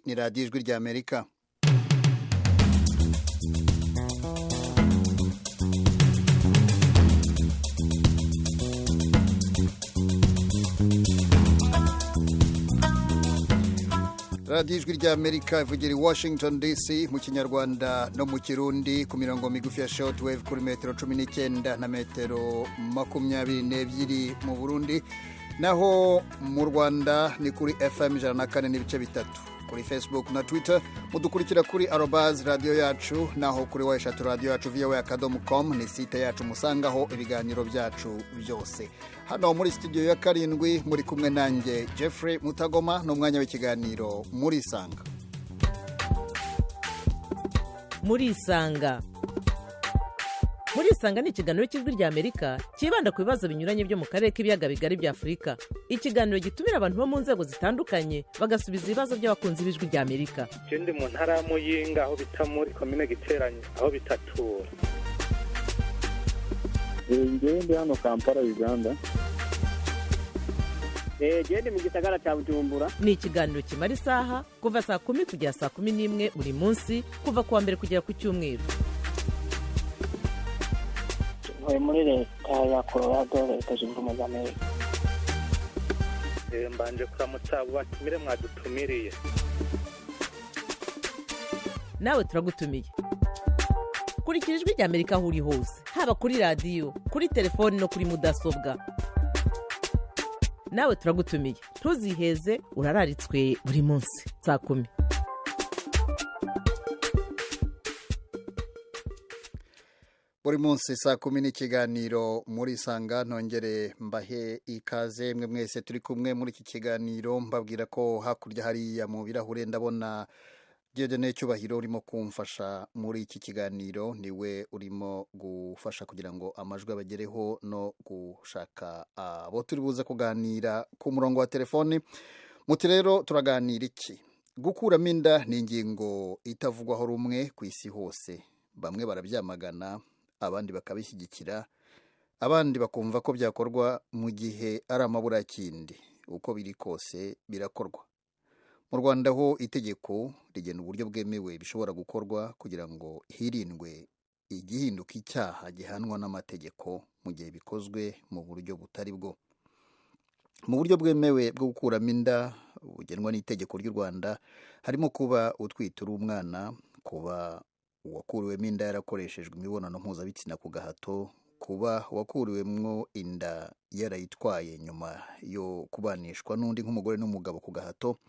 Ni radiyo Ijwi ry'Amerika. Radiyo Ijwi ry'Amerika ivugira i Washington DC mu Kinyarwanda no mu Kirundi, ku mirongo migufi ya shortwave kuri metero 19 na metero 22 mu Burundi, naho mu Rwanda ni kuri FM 104.3. Kuri Facebook na Twitter mudukurikira kuri @radioyacu, naho kuri /radioyacu voa.com ni site yacu musangaho ibiganiro byacu byose. Hano muri studio ya 7 muri kumwe nanjye Jeffrey Mutagoma, n'umwanya w'ikiganiro Muri Isanga. Muri Isanga. Muri Isanga ni ikiganiro cy'Ijwi ry'Amerika cyibanda ku bibazo binyuranye byo mu karere k'ibiyaga bigari bya Afurika. Ikiganiro gitumira abantu bo mu nzego zitandukanye bagasubiza ibibazo by'abakunzi b'Ijwi ry'Amerika. Je ndi mu ntara ya Muyinga, aho bita muri komine Giteranye, aho bitatura. Njyewe ndi hano Kampala, Uganda. Gende mu gisagara cya Bujumbura. Ni ikiganiro kimara isaha kuva saa 10 kugera saa 11 buri munsi, kuva ku wa mbere kugera ku cyumweru. Ntuye muri leta ya Colorado, Leta Zunze Ubumwe za Amerika. Mbanje kuramutsa abo batumire mwadutumiriye. Nawe turagutumiye. Kurikira Ijwi ry'Amerika aho uri hose, haba kuri radiyo, kuri telefoni no kuri mudasobwa. Nawe turagutumiye, ntuziheze, urararitswe buri munsi saa 10. Buri munsi saa 10 n'ikiganiro Muri Isanga. Ntongere mbahe ikaze mwe mwese turi kumwe muri iki kiganiro, mbabwira ko hakurya hariya mu birahure ndabona Dieudonné Cyubahiro urimo kumfasha muri iki kiganiro, niwe urimo gufasha kugira ngo amajwi abagereho no gushaka abo turi buze kuganira ku murongo wa telefoni. Muti rero turaganira iki? Gukuramo inda ni ingingo itavugwaho rumwe ku isi hose. Bamwe barabyamagana, abandi bakabishyigikira, abandi bakumva ko byakorwa mu gihe ari amaburakindi. Uko biri kose birakorwa. Mu Rwanda ho itegeko rigena uburyo bwemewe bishobora gukorwa kugira ngo hirindwe igihinduka icyaha gihanwa n'amategeko mu gihe bikozwe mu buryo butari bwo. Mu buryo bwemewe bwo gukuramo inda bugenwa n'itegeko ry'u Rwanda harimo kuba utwite uri umwana, kuba uwakuriwemo inda yarakoreshejwe imibonano mpuzabitsina ku gahato, kuba uwakuriwemo inda yarayitwaye nyuma yo kubanishwa n'undi nk'umugore n'umugabo ku gahato.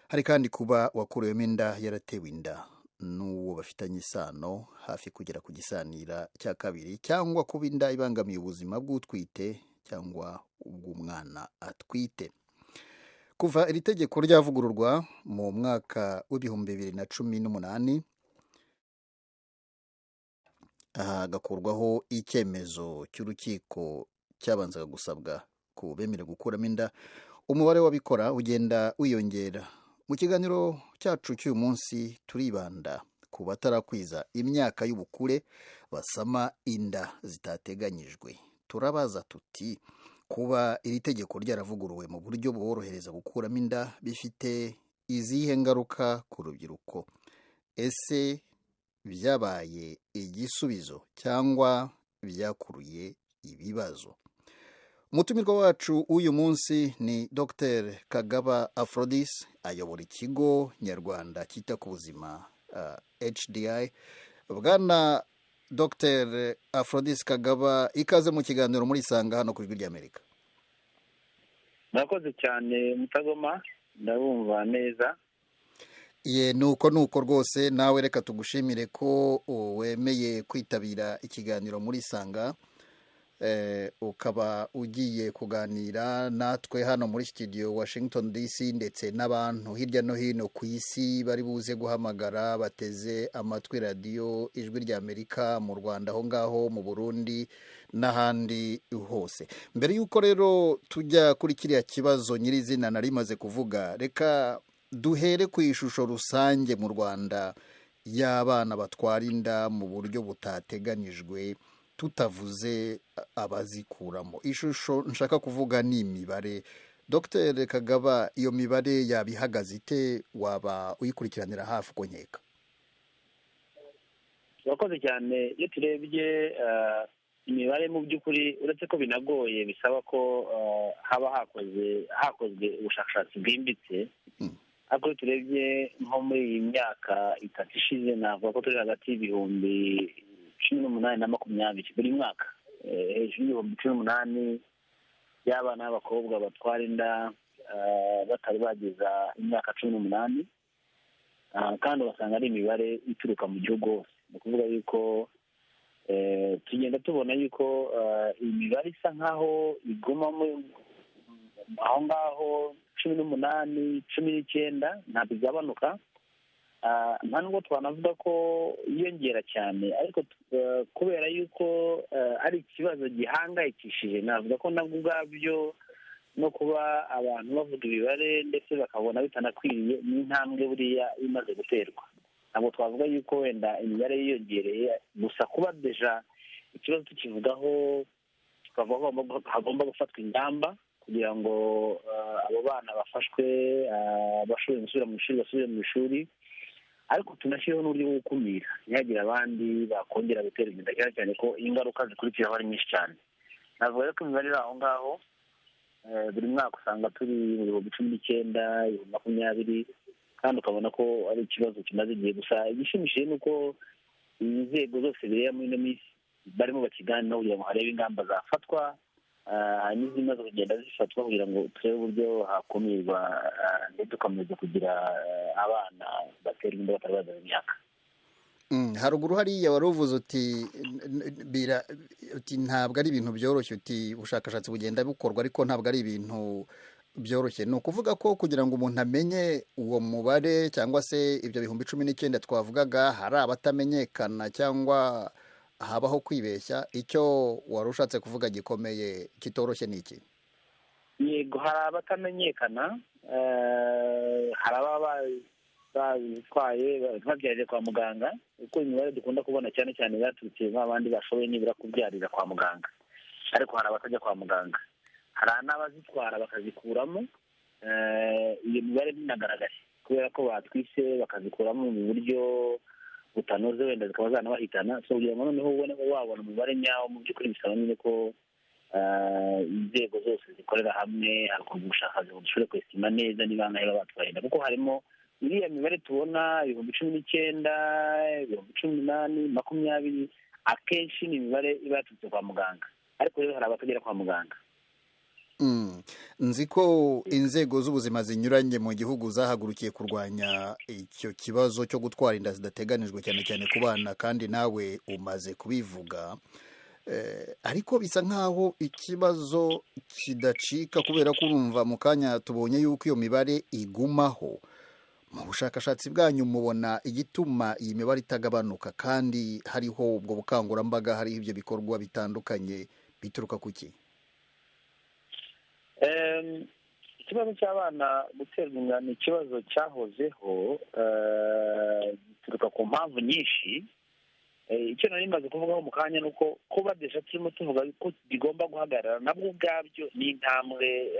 Hari kandi kuba uwakuriwemo inda yaratewe inda n'uwo bafitanye isano hafi kugera ku gisanira cya kabiri, cyangwa kuba inda ibangamiye ubuzima bw'utwite cyangwa ubw'umwana atwite. Kuva iri tegeko ryavugururwa mu mwaka w'2018, hagakurwaho icyemezo cy'urukiko cyabanzaga gusabwa ku bemerewe gukuramo inda, umubare w'abikora ugenda wiyongera. Mu kiganiro cyacu cy'uyu munsi turibanda ku batarakwiza imyaka y'ubukure basama inda zitateganyijwe. Turabaza tuti: kuba iri tegeko ryaravuguruwe mu buryo bworohereza gukuramo inda bifite izihe ngaruka ku rubyiruko? Ese byabaye igisubizo cyangwa byakuruye ibibazo? Umutumirwa wacu w'uyu munsi ni Dr Kagaba Aphrodis, ayobora ikigo nyarwanda cyita ku buzima HDI. Bwana Dr Aphrodis Kagaba, ikaze mu kiganiro Muri Isanga hano ku Ijwi ry'Amerika. Murakoze cyane Mutagoma, ndabumva neza. Ye, nuko nuko rwose nawe reka tugushimire ko wemeye kwitabira ikiganiro Muri Isanga, ukaba ugiye kuganira natwe hano muri studio Washington DC, ndetse n'abantu hirya no hino ku isi bari buze guhamagara bateze amatwi radiyo Ijwi ry'Amerika mu Rwanda, aho ngaho mu Burundi n'ahandi hose. Mbere y'uko rero tujya kuri kiriya kibazo nyirizina nari maze kuvuga, reka duhere ku ishusho rusange mu Rwanda y'abana batwara inda mu buryo butateganijwe, tutavuze abazikuramo. Ishusho nshaka kuvuga ni imibare. Dr Kagaba, iyo mibare yabihagaze ite? Waba uyikurikiranira hafi uko nkeka? Urakoze cyane. Iyo turebye imibare, mu by'ukuri uretse ko binagoye, bisaba ko haba hakozwe ubushakashatsi bwimbitse. Ariko iyo turebye nko muri iyi myaka 3 ishize, navuga ko turi hagati y'18,000 na 20 buri mwaka, hejuru y'18,000 y'abana b'abakobwa batwara inda batari bageza imyaka 18, kandi ugasanga ari imibare ituruka mu gihugu hose. Ni ukuvuga yuko tugenda tubona yuko imibare isa nkaho iguma aho ngaho 18, 19, ntabwo igabanuka. Nta nubwo twanavuga ko yiyongera cyane, ariko kubera yuko ari ikibazo gihangayikishije, navuga ko nabwo ubwabyo no kuba abantu bavuga imibare ndetse bakabona bitanakwiriye ni intambwe buriya imaze guterwa. Ntabwo twavuga yuko wenda imibare yiyongereye, gusa kuba deja ikibazo tukivugaho, tukavuga ko hagomba gufatwa ingamba kugira ngo abo bana bafashwe, bashoboye gusubira mu ishuri basubire mu ishuri, ariko tunashyireho n'uburyo bwo gukumira ntihagire abandi bakongera gutera inda, cyane cyane ko ingaruka zikurikiraho ari nyinshi cyane. Navuga ko imibare iri aho ngaho, buri mwaka usanga turi mu 19,000, 20,000, kandi ukabona ko ari ikibazo kimaze igihe. Gusa igishimishije ni uko inzego zose bireba muri ino minsi barimo bakiganiraho kugira ngo harebe ingamba zafatwa, n'izimaze kugenda zifatwa kugira ngo turebe uburyo hakumirwa ndetse dukomeza kugira abana baterwa inda batari bageza imyaka. Haruguru hariya wari uvuze uti ntabwo ari ibintu byoroshye, uti ubushakashatsi bugenda bukorwa ariko ntabwo ari ibintu byoroshye. Ni ukuvuga ko kugira ngo umuntu amenye uwo mubare cyangwa se ibyo 19,000 twavugaga, hari abatamenyekana cyangwa habaho kwibeshya. Icyo wari ushatse kuvuga gikomeye kitoroshye ni iki? Yego, hari abatamenyekana, hari ababa bazitwaye ntibabyarire kwa muganga, kuko imibare dukunda kubona cyane cyane baturutse nk'abandi bashoboye nibura kubyarira kwa muganga, ariko hari abatajya kwa muganga, hari n'abazitwara bakazikuramo. Iyo mibare ntinagaragare kubera ko batwise bakazikuramo mu buryo butanoze, wenda zikaba zanabahitana. So kugira ngo noneho ubone wabona umubare nyawo, mu by'ukuri bisaba nyine ko inzego zose zikorera hamwe, hakorwa ubushakashatsi ngo dushobore kwesima neza niba bangahe baba batwaye inda, kuko harimo iriya mibare tubona 19,000, 18,000, 20, akenshi ni imibare iba yaturutse kwa muganga, ariko rero hari abatagera kwa muganga. Nzi ko inzego z'ubuzima zinyuranye mu gihugu zahagurukiye kurwanya icyo kibazo cyo gutwara inda zidateganijwe, cyane cyane ku bana, kandi nawe umaze kubivuga. Ariko bisa nkaho ikibazo kidacika, kubera ko urumva mu kanya tubonye yuko iyo mibare igumaho. Mu bushakashatsi bwanyu mubona igituma iyi mibare itagabanuka kandi hariho ubwo bukangurambaga, hariho ibyo bikorwa bitandukanye, bituruka kuki? Ikibazo cy'abana guterwa inda ni ikibazo cyahozeho, gituruka ku mpamvu nyinshi. Icyo nari maze kuvugaho mu kanya ni uko kuba deja turimo tuvuga ko bigomba guhagarara, nabwo ubwabyo ni intambwe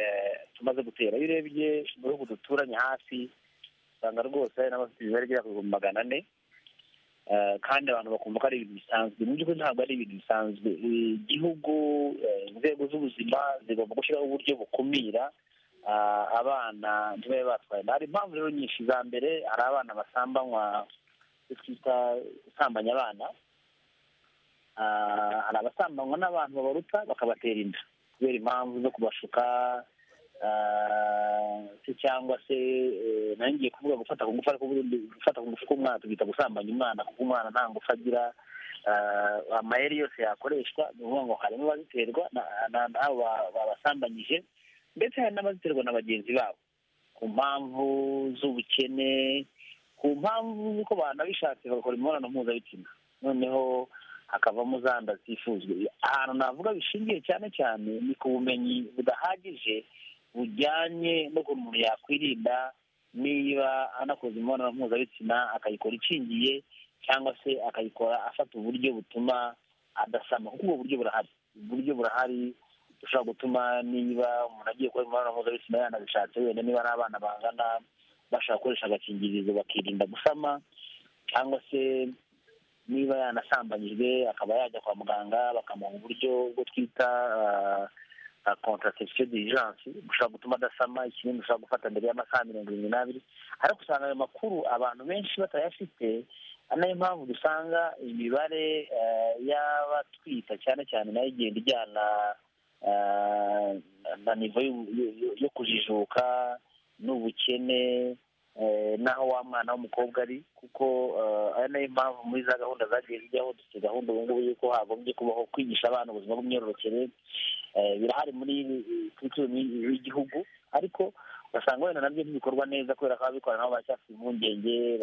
tumaze gutera. Iyo urebye mu bihugu duturanye hafi, usanga rwose hari n'abafite imibare igera ku 400,000, kandi abantu bakumva ko ari ibintu bisanzwe. Mu by'ukuri ntabwo ari ibintu bisanzwe. Igihugu, inzego z'ubuzima zigomba gushyiraho uburyo bukumira abana ntibabe batwaye. Hari impamvu rero nyinshi. Za mbere, hari abana basambanywa, twita gusambanya abana. Hari abasambanywa n'abantu babaruta bakabatera inda kubera impamvu zo kubashuka, cyangwa se ngiye kuvuga gufata ku ngufu, ariko gufata ku ngufu k'umwana tugita gusambanya umwana, kuko umwana nta ngufu agira. Amayeri yose yakoreshwa, ni ukuvuga ngo harimo abaziterwa n'abo babasambanyije, ndetse hari n'abaziterwa na bagenzi babo ku mpamvu z'ubukene, ku mpamvu z'uko banabishatse bagakora imibonano mpuzabitsina, noneho hakavamo za nda zitifuzwa. Ahantu navuga bishingiye cyane cyane ni ku bumenyi budahagije bujyanye n'ukuntu umuntu yakwirinda niba anakoze imibonano mpuzabitsina, akayikora ikingiye cyangwa se akayikora afata uburyo butuma adasama, kuko ubwo buryo burahari. Uburyo burahari Ushobora gutuma niba umuntu agiye gukora imibonano mpuzabitsina yanabishatse, wenda niba ari abana bangana bashaka gukoresha agakingirizo bakirinda gusama, cyangwa se niba yanasambanyijwe akaba yajya kwa muganga bakamuha uburyo bwo twita contraception d'urgence, bushobora gutuma adasama, ikinini ushobora gufata mbere y'amasaha 72. Ariko usanga ayo makuru abantu benshi batayafite, ari nayo mpamvu dusanga imibare y'abatwita cyane cyane nayo igenda ijyana na nivo yo kujijuka n'ubukene, n'aho wa mwana w'umukobwa ari, kuko ari nayo mpamvu muri za gahunda zagiye zijyaho. Dufite gahunda ubu ngubu y'uko hagombye kubaho kwigisha abana ubuzima bw'imyororokere, birahari muri curriculum y'igihugu, ariko ugasanga wenda nabyo ntibikorwa neza kubera ko ababikora nabo baracyafite impungenge,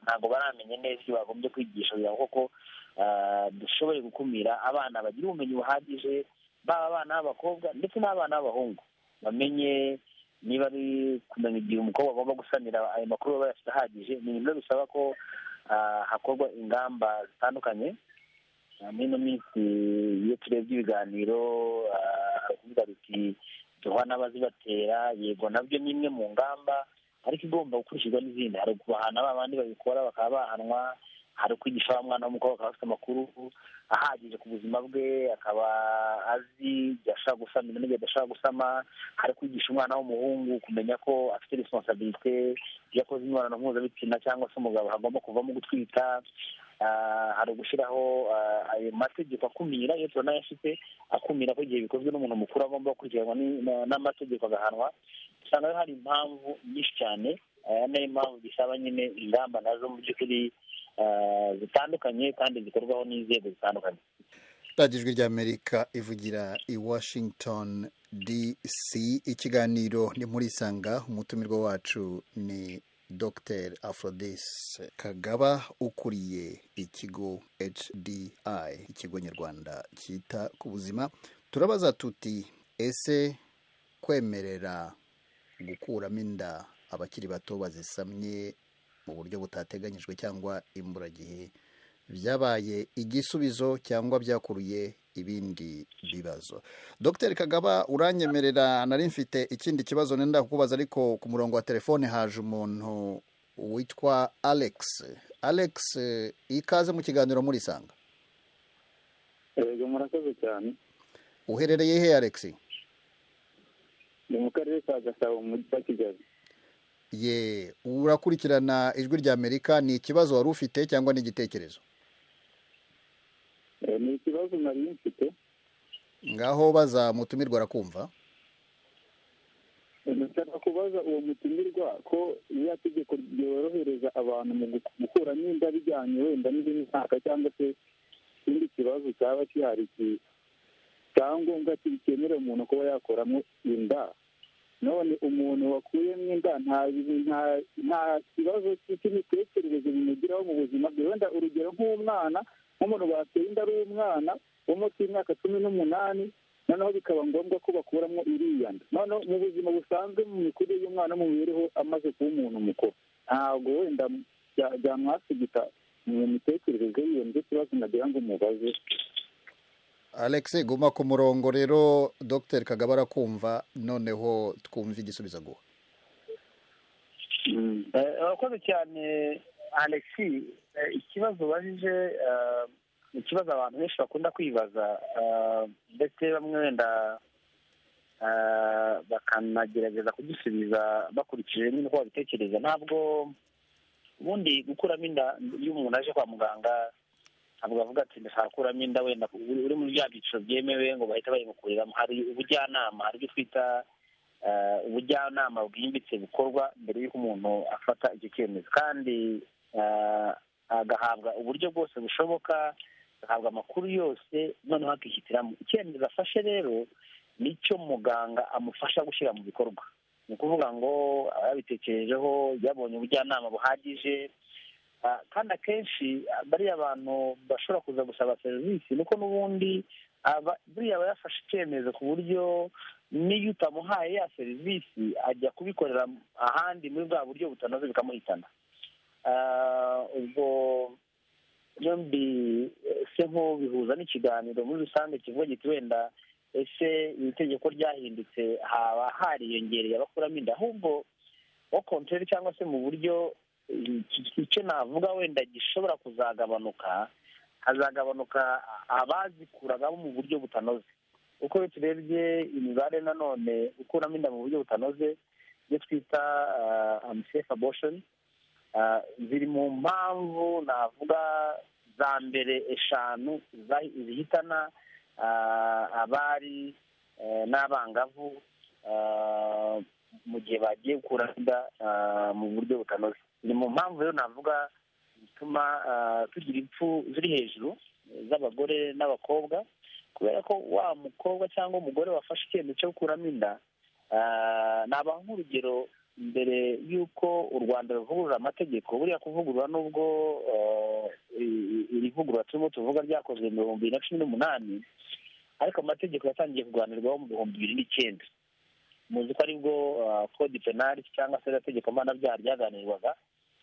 ntabwo baramenya neza ibyo bagombye kwigisha, kugira ngo koko dushoboye gukumira, abana bagira ubumenyi buhagije, baba abana b'abakobwa ndetse n'abana b'abahungu, bamenye niba ari kumenya igihe umukobwa agomba gusamira, ayo makuru baba bayafite ahagije. Ni ibintu bisaba ko hakorwa ingamba zitandukanye. Muri ino minsi iyo turebye ibiganiro, kuvuga biti duha n'abazibatera, yego nabyo ni imwe mu ngamba, ariko igomba gukurikizwa n'izindi. Hari ukubahana ba bandi babikora bakaba bahanwa, hari ukwigisha wa mwana w'umukobwa akaba afite amakuru ahagije ku buzima bwe, akaba azi igihe ashobora gusamira n'igihe adashobora gusama. Hari kwigisha umwana w'umuhungu kumenya ko afite responsabilité, iyo akoze imibonano mpuzabitsina cyangwa se umugabo hagomba kuvamo gutwita. Hari ugushyiraho ayo mategeko akumira, iyo turanayafite, akumira ko igihe bikozwe n'umuntu mukuru agomba gukurikiranwa n'amategeko agahanwa. Usanga hari impamvu nyinshi cyane, nayo mpamvu bisaba nyine ingamba nazo mu by'ukuri zitandukanye kandi zikorwaho n'inzego zitandukanye. Radiyo Ijwi ry'Amerika ivugira i Washington DC, ikiganiro ni muri Isanga. Umutumirwa wacu ni Dr Aphrodis Kagaba, ukuriye ikigo HDI, ikigo nyarwanda cyita ku buzima. Turabaza tuti: ese kwemerera gukuramo inda abakiri bato bazisamye mu buryo butateganyijwe cyangwa imburagihe byabaye igisubizo cyangwa byakuruye ibindi bibazo? Dr Kagaba, uranyemerera nari mfite ikindi kibazo nenda kukubaza, ariko ku murongo wa telefone haje umuntu witwa Alex. Alex, ikaze mu kiganiro muri Isanga. Yego, murakoze cyane. Uherereye he, Alex? Ni mu karere ka Gasabo, mu mujyi wa Kigali. Ye, urakurikirana Ijwi ry'Amerika. Ni ikibazo wari ufite cyangwa ni igitekerezo? Ni ikibazo nari mfite. Ngaho baza mutumirwa, arakumva. Ndashaka kubaza uwo mutumirwa ko iriya tegeko ryorohereza abantu mu gukuramo inda bijyanye wenda n'indi myaka cyangwa se ikindi kibazo cyaba gihari, cyangombwa cyemerera umuntu kuba yakoramo inda. None umuntu wakuyemo inda nta kibazo cy'imitekerereze bimugiraho mu buzima bwe? Wenda urugero nk'umwana, nk'umuntu bateye inda ari umwana wo munsi y'imyaka 18, noneho bikaba ngombwa ko bakuramo iriya nda. Noneho mu buzima busanzwe, mu mikurire y'umwana, mu mibereho amaze kuba umuntu mukuru, ntabwo wenda byamwasigita mu mitekerereze yiyo? Nicyo kibazo nagira ngo mubaze. Alex, guma ku murongo rero, Dr Kagaba arakumva, noneho twumve igisubizo aguha. Urakoze cyane, Alex. Ikibazo ubajije ni ikibazo abantu benshi bakunda kwibaza, ndetse bamwe wenda bakanagerageza kugisubiza bakurikije nyine uko babitekereza. Ntabwo ubundi gukuramo inda, iyo umuntu aje kwa muganga, ntabwo bavuga ati "Ndashaka gukuramo inda", wenda uri muri bya byiciro byemewe, ngo bahite bayimukuriramo. Hari ubujyanama, hari ibyo twita ubujyanama bwimbitse bukorwa mbere y'uko umuntu afata icyo cyemezo, kandi agahabwa uburyo bwose bushoboka, agahabwa amakuru yose, noneho akishyitiramo icyemezo afashe. Rero nicyo muganga amufasha gushyira mu bikorwa. Ni ukuvuga ngo aba yabitekerejeho, yabonye ubujyanama buhagije. Kandi akenshi bariya bantu bashobora kuza gusaba serivisi, nuko n'ubundi buriya aba yafashe icyemezo, ku buryo n'iyo utamuhaye ya serivisi ajya kubikorera ahandi muri bwa buryo butanoze, bikamuhitana. Ubwo iyo se nk'ubihuza n'ikiganiro muri rusange kivuga giti wenda Ese iri tegeko ryahindutse haba hariyongereye abakuramo inda? Ahubwo au contraire, cyangwa se mu buryo icyo navuga wenda gishobora kuzagabanuka, hazagabanuka abazikuragamo mu buryo butanoze. Uko iyo turebye imibare nanone, gukuramo inda mu buryo butanoze, ibyo twita unsafe abortion, ziri mu mpamvu navuga za mbere eshanu zihitana abari n'abangavu mu gihe bagiye gukura inda mu buryo butanoze. Ni mu mpamvu rero navuga zituma tugira impfu ziri hejuru z'abagore n'abakobwa, kubera ko wa mukobwa cyangwa umugore wafashe icyemezo cyo gukuramo inda, nabaha nk'urugero: mbere y'uko u Rwanda ruvugurura amategeko, buriya kuvugurura, nubwo iri vugurura turimo tuvuga ryakozwe mu 2018, ariko amategeko yatangiye kuganirwaho mu 2009. Muzi ko aribwo code pénal cyangwa se itegeko mpanabyaha ryaganirwaga,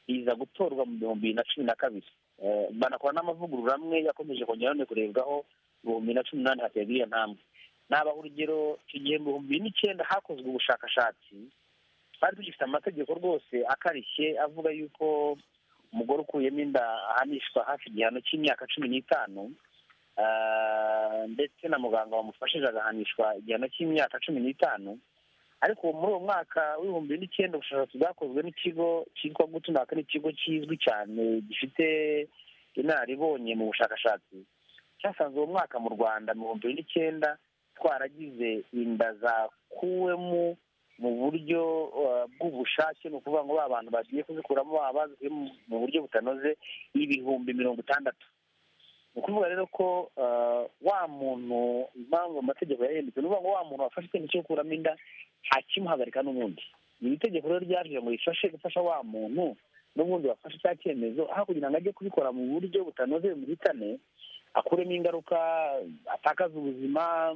riza gutorwa mu 2012. Banakora n'amavugurura amwe yakomeje kongera none kurebwaho mu 2018, haterwa iriya ntambwe. Nabaha urugero: icyo gihe mu 2009 hakozwe ubushakashatsi. Twari tugifite amategeko rwose akarishye avuga yuko umugore ukuyemo inda ahanishwa hafi igihano cy'imyaka 15, ndetse na muganga wamufashije agahanishwa igihano cy'imyaka 15. Ariko muri uwo mwaka w'2009, ubushakashatsi bwakozwe n'ikigo cyitwa Guttmacher, ni ikigo kizwi cyane gifite inararibonye mu bushakashatsi, cyasanze uwo mwaka mu Rwanda mu 2009 twaragize inda zakuwemo mu buryo bw'ubushake, ni ukuvuga ngo ba bantu bagiye kuzikuramo baba bazikuyemo mu buryo butanoze, 60,000. Ni ukuvuga rero ko wa muntu, impamvu amategeko yahindutse, ni ukuvuga ngo wa muntu wafashe icyemezo cyo gukuramo inda ntakimuhagarika n'ubundi. Iri tegeko rero ryaje ngo rifashe gufasha wa muntu n'ubundi wafashe cya cyemezo, aho kugira ngo ajye kubikora mu buryo butanoze bimuhitane, akuremo ingaruka, atakaze ubuzima,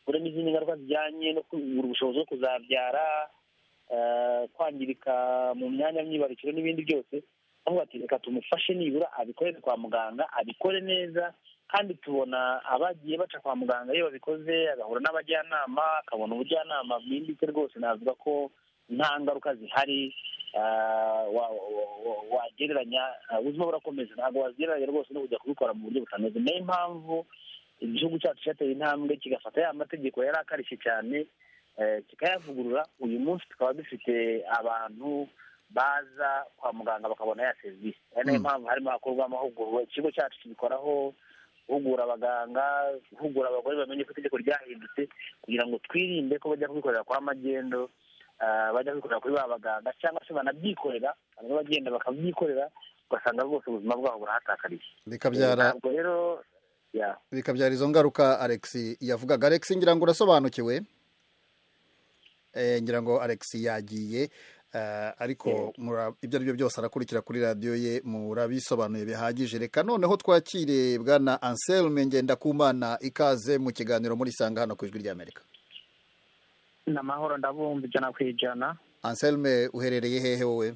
akuremo izindi ngaruka zijyanye no kubura ubushobozi bwo kuzabyara, kwangirika mu myanya myibarukiro n'ibindi byose. Avuga ati: "Reka tumufashe nibura abikorere kwa muganga, abikore neza." Kandi tubona abagiye baca kwa muganga, iyo babikoze agahura n'abajyanama, akabona ubujyanama bwimbitse, rwose navuga ko nta ngaruka zihari wagereranya. Ubuzima burakomeza, ntabwo wagereranya rwose no kujya kubikora mu buryo butanoze. Niyo mpamvu igihugu cyacu cyateye intambwe, kigafata ya mategeko yari akarishye cyane kikayavugurura. Uyu munsi tukaba dufite abantu baza kwa muganga bakabona ya serivisi. Ari nayo mpamvu harimo hakorwa amahugurwa, ikigo cyacu kibikoraho, guhugura abaganga, guhugura abagore bamenye ko itegeko ryahindutse, kugira ngo twirinde ko bajya kubikorera kwa magendo, bajya kubikorera kuri ba baganga cyangwa se banabyikorera. Harimo abagenda bakabyikorera, ugasanga rwose ubuzima bwabo burahatakariye. Bikabyara Ntabwo rero ya bikabyara izo ngaruka Alex yavugaga. Alex, ngira ngo urasobanukiwe. Ngira ngo Alex yagiye, ariko ibyo ari byo byose arakurikira kuri radiyo ye, murabisobanuye bihagije. Reka noneho twakire bwana Anselme Ngendakumana. Ikaze mu kiganiro muri Sanga hano ku Ijwi ry'Amerika. Ni amahoro, ndabumva 100%. Anselme, uherereye hehe wowe?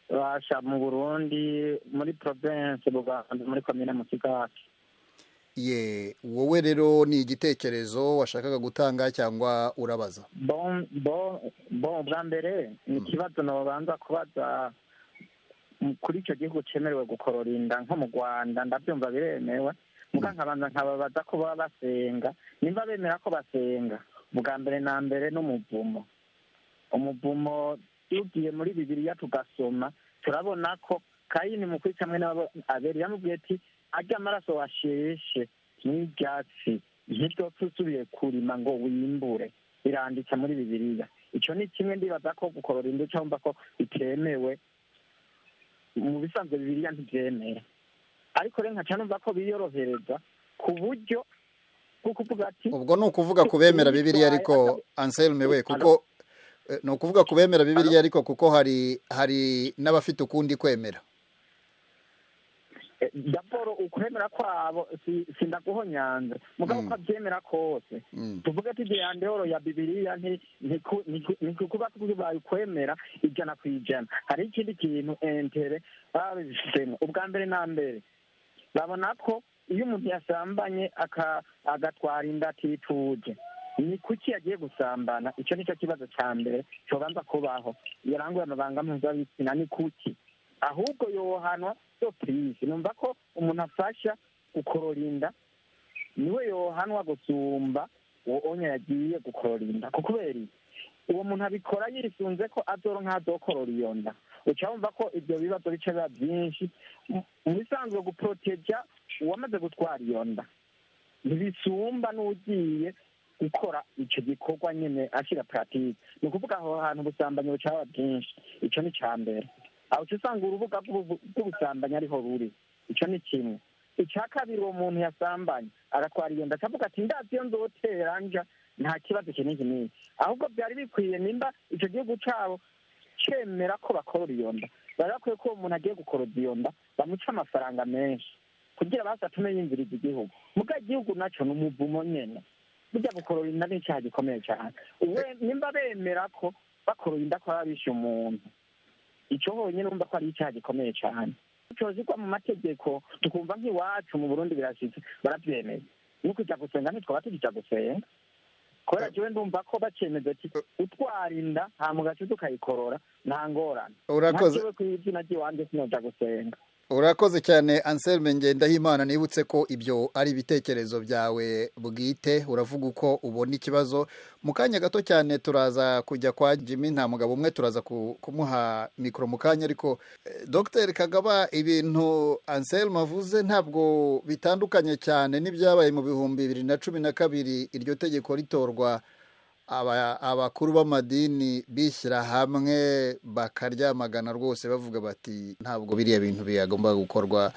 Basha, mu Burundi, muri province Bubanza, muri komine Musigati. Ye, wowe rero ni igitekerezo washakaga gutanga cyangwa urabaza? Bon, bwa mbere ni ikibazo nobanza kubaza kuri icyo gihugu cyemerewe gukorora inda nko mu Rwanda. Ndabyumva biremewe, muga nkabanza nkababaza ko baba basenga, nimba bemera ko basenga. Bwa mbere na mbere n'umuvumo. Umuvumo, tugiye muri Bibiliya tugasoma, turabona ko Kayini mu kwica mwene wabo Abeli yamubwiye ati: "Arya amaraso washeshe n'ibyatsi ntidopfa usubiye kurima ngo wimbure." Biranditse muri Bibiliya. Icyo ni kimwe. Ndibaza ko gukorora inda cyangwa ko bitemewe mu bisanzwe, Bibiliya ntibyemera. Ariko rero nkaca numva ko biyorohereza ku buryo bwo kuvuga ati Ubwo ni ukuvuga ku bemera Bibiliya, ariko Anselme we, kuko ni ukuvuga ku bemera Bibiliya, ariko kuko hari n'abafite ukundi kwemera. D'abord ukwemera kwabo sindaguhonyanze, mugabo uko abyemera kose, tuvuge ati en dehors ya Bibiliya, ntikuba tubaye ukwemera 100%. Hari ikindi kintu intérêt babifitemo. Ubwa mbere na mbere babona ko Iyo umuntu yasambanye agatwara inda atituje, ni kuki yagiye gusambana? Icyo nicyo kibazo cya mbere cyobanza kubaho. Yaranguye amabanga mpuzabitsina, ni kuki? Ahubwo yohanwa so purize. Numva ko umuntu afasha gukorora inda niwe yohanwa gusumba uwo onya yagiye gukorora inda, kubera iki? Uwo muntu abikora yisunze ko azoronka azokorora iyo nda. Uca wumva ko ibyo bibazo bice biba byinshi. Mu bisanzwe guporoteja uwamaze gutwara iyo nda ntibisumba n'ugiye gukora icyo gikorwa nyine ashyira puratike. Ni ukuvuga aho hantu ubusambanyi buca buba bwinshi. Icyo ni icya mbere. Aho uca usanga urubuga rw'ubusambanyi ariho ruri. Icyo ni kimwe. Icya kabiri, uwo muntu yasambanye agatwara iyo nda akavuga ati ndazi iyo nzotera nja, nta kibazo iki n'iki n'iki. Ahubwo byari bikwiye, nimba icyo gihugu cyabo cemera ko bakorora iyo nda, bari bakwiye ko uwo muntu agiye gukorora iyo nda bamuca amafaranga menshi kugira basi atume yinjiriza igihugu. Muga igihugu naco ni umuvumo nyene. Burya gukorora inda ni icyaha gikomeye cyane. Nimba bemera ko bakorora inda ko baba bishe umuntu, icyo honyine urumva ko ari icyaha gikomeye cyane. Cozigwa mu mategeko, tukumva nk'iwacu mu Burundi birashitse barabyemeye. No kuja gusenga ntitwaba tukija gusenga, kubera jewe ndumva ko bacemeza ati utwara inda hama ugaca ukayikorora nta ngorane. Urakoze. Nka jewe kw'izina ry'iwanje sinoja gusenga. Urakoze cyane Anselme Ngendahimana. Nibutse ko ibyo ari ibitekerezo byawe bwite, uravuga uko ubona ikibazo. Mu kanya gato cyane turaza kujya kwa Jimmy nta mugabo umwe, turaza kumuha mikoro mu kanya, ariko Dr Kagaba, ibintu Anselme avuze ntabwo bitandukanye cyane n'ibyabaye mu 2012 iryo tegeko ritorwa. Abakuru b'amadini bishyira hamwe bakaryamagana rwose, bavuga bati ntabwo biriya bintu biyagomba gukorwa,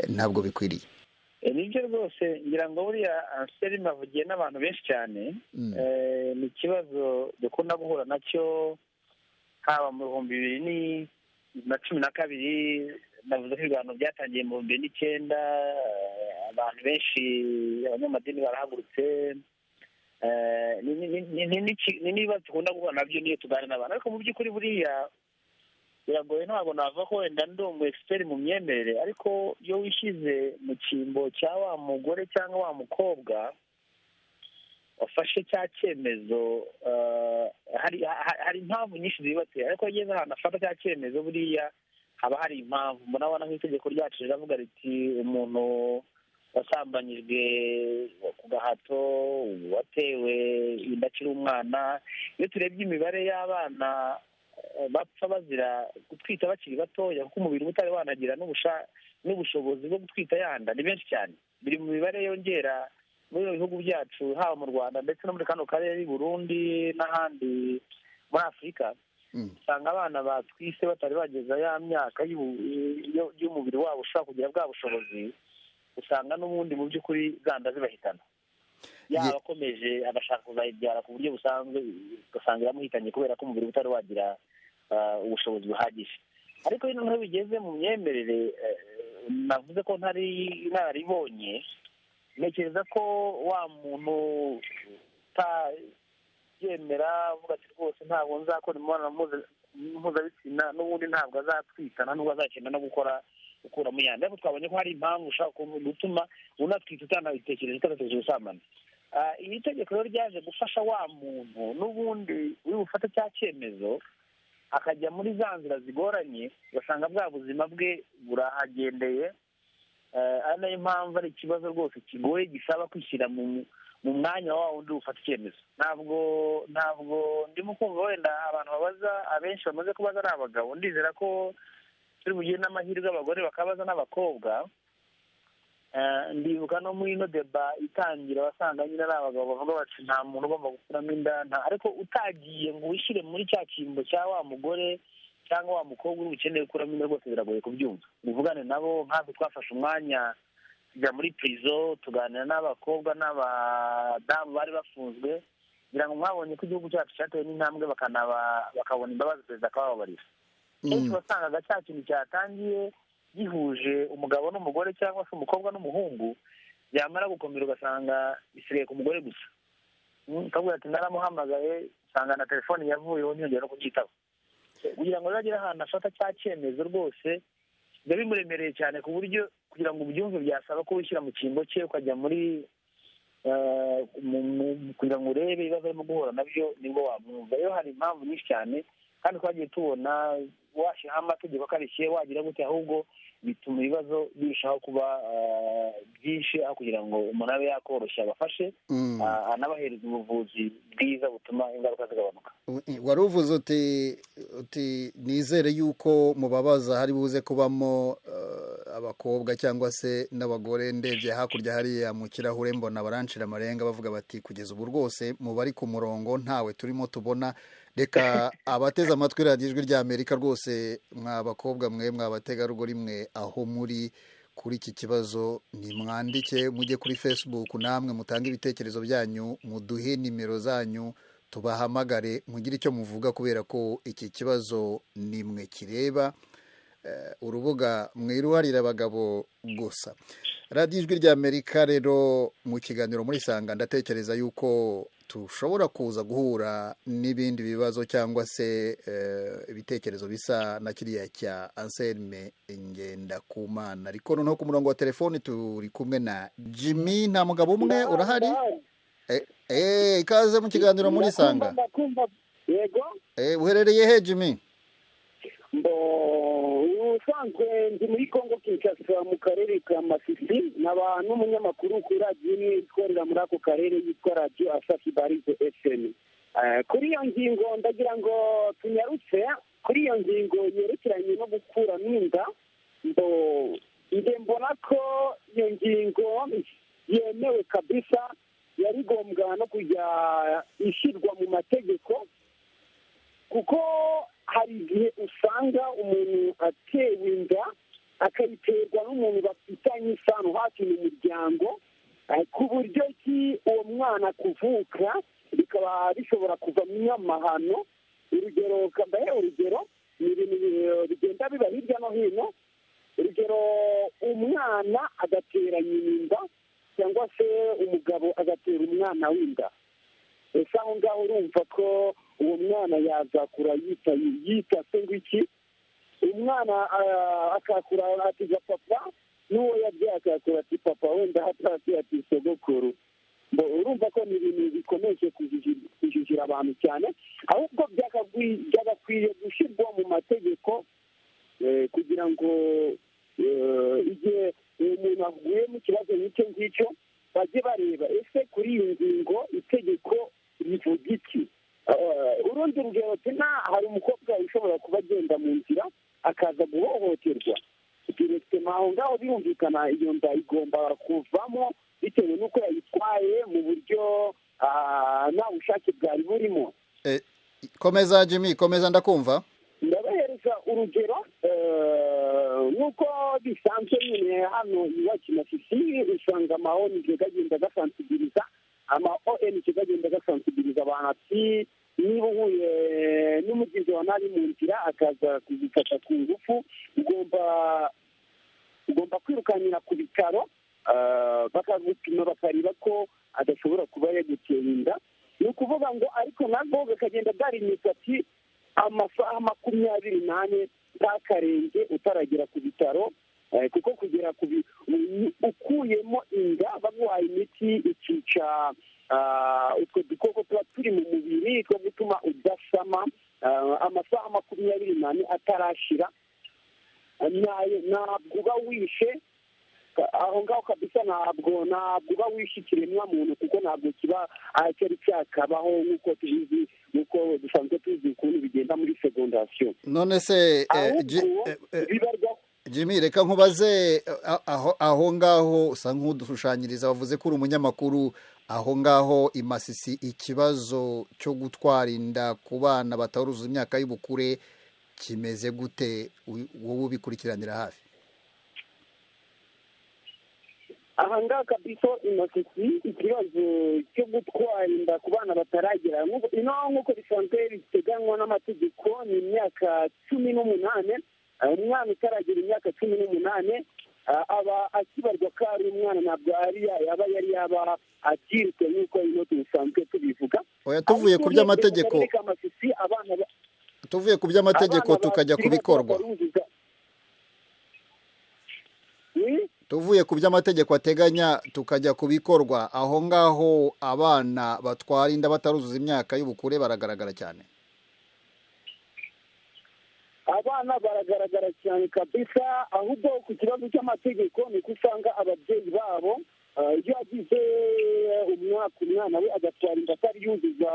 ntabwo bikwiriye. Nibyo rwose, ngira ngo buriya Anselme avugiye n'abantu benshi cyane. Ni ikibazo dukunda guhura nacyo haba mu 2012, navuze ko ibiganiro byatangiye mu 2009, abantu benshi abanyamadini barahagurutse. Ni n'ibibazo dukunda guhura nabyo niyo tuganira n'abantu, ariko mu by'ukuri buriya biragoye. Ntabwo navuga ko wenda ndi umu expert mu myemerere, ariko iyo wishyize mu cyimbo cya wa mugore cyangwa wa mukobwa wafashe cya cyemezo, hari impamvu nyinshi zibatera, ariko iyo ageze ahantu afata cya cyemezo buriya haba hari impamvu. Murabona nk'itegeko ryacu riravuga riti umuntu wasambanyijwe ku gahato, watewe inda akiri umwana. Iyo turebye imibare y'abana bapfa bazira gutwita bakiri batoya, kuko umubiri utari wanagira n'ubushobozi bwo gutwita yanda, ni benshi cyane. Biri mu mibare yongera muri bihugu byacu, haba mu Rwanda ndetse no muri kano karere i Burundi n'ahandi muri Afurika. Usanga abana batwise batari bageza ya myaka y'umubiri wabo ushobora kugira bwa bushobozi, usanga n'ubundi mu by'ukuri zanda zibahitana. Yaba akomeje agashaka kuzayibyara ku buryo busanzwe, ugasanga iramuhitanye kubera ko umubiri utari wagira ubushobozi buhagije. Ariko iyo noneho bigeze mu myemerere, navuze ko ntari inararibonye, ntekereza ko wa muntu utabyemera avuga ati rwose ntabwo nzakora imibonano mpuzabitsina, n'ubundi ntabwo azatwita, nta nubwo azakenda no gukora gukuramo yandi. Ariko twabonye ko hari impamvu ushobora gutuma unatwita utanabitekereje, utanatekereje gusambana. Iri tegeko rero ryaje gufasha wa muntu n'ubundi uri bufate cya cyemezo, akajya muri za nzira zigoranye, ugasanga bwa buzima bwe burahagendeye. Ari nayo mpamvu ari ikibazo rwose kigoye, gisaba kwishyira mu mwanya wa wundi ufata icyemezo. Ntabwo ndimo kumva wenda abantu babaza, abenshi bamaze kubaza ari abagabo. Ndizera ko turi bugire n'amahirwe abagore bakabaza n'abakobwa. Ndibuka no muri ino deba itangira wasanga nyine ari abagabo bavuga bati nta muntu ugomba gukuramo inda, ariko utagiye ngo wishyire muri cya cyimbo cya wa mugore cyangwa wa mukobwa uri bukeneye gukuramo inda, rwose biragoye kubyumva. Uvugane nabo, nkatwe twafashe umwanya tujya muri prison tuganira n'abakobwa n'abadamu bari bafunzwe, kugira ngo mwabonye ko igihugu cyacu cyatewe n'intambwe, bakabona imbabazi, perezida akabababarira. Kenshi wasangaga cya kintu cyatangiye gihuje umugabo n'umugore cyangwa se umukobwa n'umuhungu, byamara gukomera ugasanga bisigaye ku mugore gusa. Ukavuga ati naramuhamagaye, usanga na telefone yavuyeho ntiyongera no kubyitaba. Kugira ngo rero agere ahantu afata cya cyemezo rwose biba bimuremereye cyane, ku buryo Kugira ngo ubyumve byasaba ko wishyira mu cyimbo cye, ukajya muri kugira ngo urebe ibibazo arimo guhura nabyo, nibwo wamwumva. Rero hari impamvu nyinshi cyane, kandi twagiye tubona washyiraho amategeko akarishye, wagira gute, ahubwo bituma ibibazo birushaho kuba byinshi, aho kugira ngo umuntu abe yakoroshya abafashe, anabahereza ubuvuzi bwiza butuma ingaruka zigabanuka. Wari uvuze uti nizere yuko mubabaza hari buze kubamo abakobwa cyangwa se n'abagore. Ndebye hakurya hariya mu kirahure mbona barancira amarenga, bavuga bati kugeza ubu rwose mu bari ku murongo ntawe turimo tubona. Reka abateze amatwi radiyo Ijwi rya Amerika rwose, mwa bakobwa mwe, mwa bategarugori mwe, aho muri kuri iki kibazo nimwandike, mujye kuri Facebook namwe mutange ibitekerezo byanyu, muduhe nimero zanyu tubahamagare, mugire icyo muvuga, kubera ko iki kibazo nimwe kireba. Urubuga mwiruharira abagabo gusa. Radiyo Ijwi rya Amerika rero mu kiganiro muri Sanga, ndatekereza yuko tushobora kuza guhura n'ibindi bibazo cyangwa se ibitekerezo bisa na kiriya cya Anselme Ngendakumana. Ariko noneho ku murongo wa telefoni turi kumwe na Jimmy nta mugabo umwe urahari. Ikaze mu kiganiro muri Sanga. Yego. Uherereye he Jimmy? Ubusanzwe ndi muri Kongo Kinshasa mu karere ka Masisi, nkaba n'umunyamakuru kuri radiyo imwe ikorera muri ako karere yitwa radiyo Asafi Barize FM. Kuri iyo ngingo ndagira ngo tunyarutse kuri iyo ngingo yerekeranye no gukuramo inda. Nge mbona ko iyo ngingo yemewe kabisa, yari gombwa no kujya ishyirwa mu mategeko, kuko hari igihe usanga umuntu atewe inda akayiterwa n'umuntu bafitanye isano hafi mu muryango, ku buryo ki uwo mwana kuvuka bikaba bishobora kuvamo amahano. Urugero kambaye, urugero ni ibintu bigenda biba hirya no hino. Urugero umwana agatera nyina inda, cyangwa se umugabo agatera umwana w'inda. Ese aho ngaho urumva ko uwo mwana yazakura yita se ngo iki? Umwana akakura atiga papa, n'uwo yabyaye akakura ati papa, wenda hatasi ati sogokuru. Urumva ko ni ibintu bikomeje kujijira abantu cyane, ahubwo byagakwiye gushyirwa mu mategeko kugira ngo igihe umuntu aguye mu kibazo nk'icyo ngicyo bajye bareba ese kuri iyi ngingo itegeko rivuga iki. Urundi rugero tena, hari umukobwa ushobora kuba agenda mu nzira akaza guhohoterwa direkitema, aho ngaho birumvikana iyo nda igomba kuvamo bitewe n'uko yayitwaye mu buryo nta bushake bwari burimo. Komeza Jimmy, komeza ndakumva. Ndabahereza urugero nk'uko bisanzwe nyine hano iwacu Masisi, usanga ama ONG agenda agasansibiliza, ama ONG agenda agasansibiliza abantu ati niba uhuye n'umugizi wa nabi mu nzira akaza kuzifata ku ngufu, ugomba kwirukankira ku bitaro bakagupima bakareba ko adashobora kuba yaguteye inda. Ni ukuvuga ngo ariko nabwo bakagenda bwarinyuka ati amasaha 24 ntakarenge utaragera ku bitaro, kuko kugera ku ukuyemo inda baguhaye imiti ikica utwo dukoko tuba turi mu mubiri two gutuma udasama, amasaha 24 atarashira ntabwo uba wishe aho ngaho kabisa, ntabwo uba wishe ikiremwa muntu, kuko ntabwo kiba cyari cyakabaho nk'uko tubizi, nk'uko dusanzwe tuzi ukuntu bigenda muri segondasiyo. None se Jimmy, reka nkubaze aho ngaho usa nk'udushushanyiriza, wavuze ko uri umunyamakuru aho ngaho i Masisi, ikibazo cyo gutwara inda ku bana bataruzuza imyaka y'ubukure kimeze gute? Wowe ubikurikiranira hafi. Aha ngaha kabisa i Masisi ikibazo cyo gutwara inda ku bana bataragera ino nk'uko bisanzwe biteganywa n'amategeko ni imyaka 18. Umwana utaragera imyaka 18 aba akibarwa ko ari umwana, ntabwo aba yari yaba akirutse nk'uko ino dusanzwe tubivuga. Oya, tuvuye ku by'amategeko, tuvuye ku by'amategeko tukajya ku bikorwa. Tuvuye ku by'amategeko ateganya tukajya ku bikorwa, aho ngaho abana batwara inda bataruzuza imyaka y'ubukure baragaragara cyane. Abana baragaragara cyane kabisa, ahubwo ku kibazo cy'amategeko ni uko usanga ababyeyi babo iyo agize umwaka umwana we agatwara inda atari yuzuza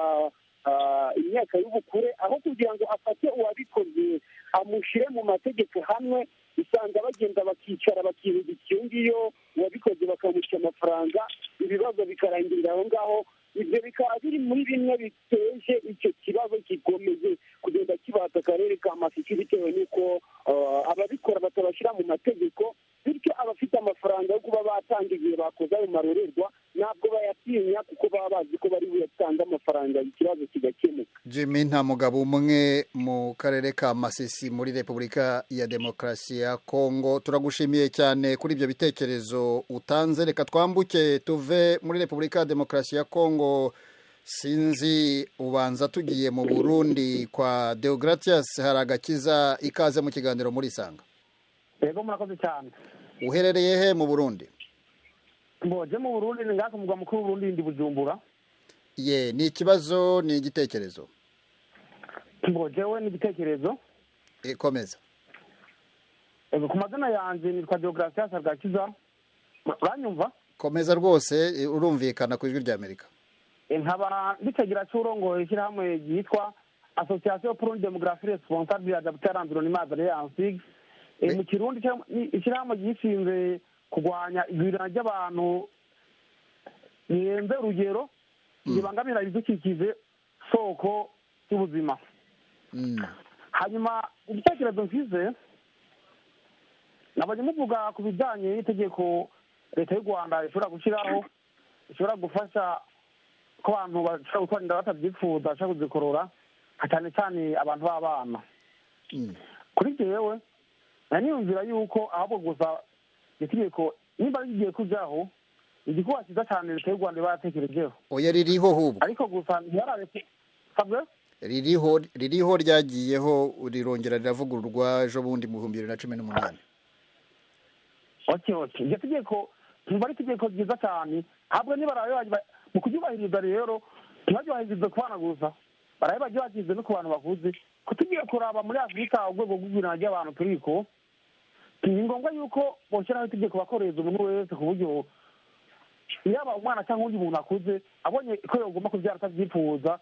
imyaka y'ubukure, aho kugira ngo afate uwabikoze amushyire mu mategeko hamwe, usanga bagenda bakicara bakihuza iyo ngiyo, uwabikoze bakamushyira amafaranga, ibibazo bikarangirira aho ngaho. Ibyo bikaba biri muri bimwe biteje icyo kibazo kigomeje kugenda kibata akarere ka Masisi, bitewe n'uko ababikora batabashyira mu mategeko, bityo abafite amafaranga yo kuba batanga igihe bakoze ayo marorerwa ntabwo bayatinya, kuko baba bazi ko bari buyatange amafaranga, ikibazo kigakemuka. Jimmy nta mugabo umwe mu karere ka Masisi muri Repubulika ya Demokarasi ya Kongo, turagushimiye cyane kuri ibyo bitekerezo utanze. Reka twambuke tuve muri Repubulika ya Demokarasi ya Kongo, sinzi ubanza tugiye mu Burundi kwa Deogratias Haragakiza. Ikaze mu kiganiro muri Isanga. Yego, murakoze cyane. Uherereye he mu Burundi? Mboje mu Burundi ni ngaka mugwa mukuru Burundi ndi Bujumbura. Ye, ni ikibazo ni igitekerezo? Mboje we ni igitekerezo. Komeza. Ego, ku mazina yanje nitwa Deogratias Haragakiza. Uranyumva? Komeza rwose, urumvikana ku Ijwi rya Amerika. Nkaba bitegira cy'urongoye ishyirahamwe ryitwa Association pour une démographie responsable adaptée à l'environnement alliance. Mu Kirundi ishyirahamwe ryishinze kurwanya igwirana ry'abantu rirenze urugero ribangamira ibidukikije soko y'ubuzima. Hanyuma igitekerezo mfise, nabonye muvuga ku bijyanye n'itegeko leta y'u Rwanda ishobora gushyiraho, ishobora gufasha ko abantu bashobora gutwara inda batabyifuza, bashobora kuzikorora, cyane cyane abantu b'abana. Kuri jewe niyumvira yuko ahubwo gusa itegeko nimba rigiye kujaho, igikorwa cyiza cyane leta y'u Rwanda iba yatekerejeho. Oya, ririho hubwo. Ariko gusa ntiyarareke sabwe ririho ryagiyeho rirongera riravugururwa ejo bundi mu 2018. Okay, iryo tegeko ntumva ari itegeko ryiza cyane, ahubwo nibarabe mu kuryubahiriza rero ntibaryubahirize ku bana gusa, barabe baryubahirize no ku bantu bakuze. Ko tugiye kuraba muri Afurika urwego rw'igwirana ry'abantu turiko, ni ngombwa yuko boshyiraho itegeko bakoreza umuntu wese, ku buryo yaba umwana cyangwa undi muntu akuze abonye ko yagomba kubyara atabyifuza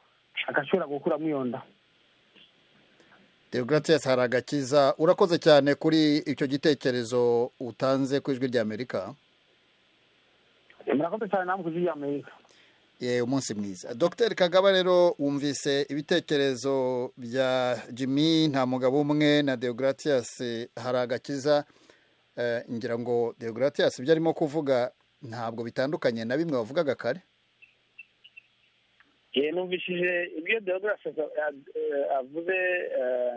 agashobora gukuramo iyo nda. Deogratias Haragakiza, urakoze cyane kuri icyo gitekerezo utanze ku Ijwi rya Amerika. Murakoze cyane namwe ku Ijwi rya Amerika. Ye, umunsi mwiza. Dr Kagaba, rero wumvise ibitekerezo bya Jimmy nta mugabo umwe na Deogratias Haragakiza. Ngira ngo Deogratias ibyo arimo kuvuga ntabwo bitandukanye na bimwe wavugaga kare. Numvishije ibyo Deogratias avuze,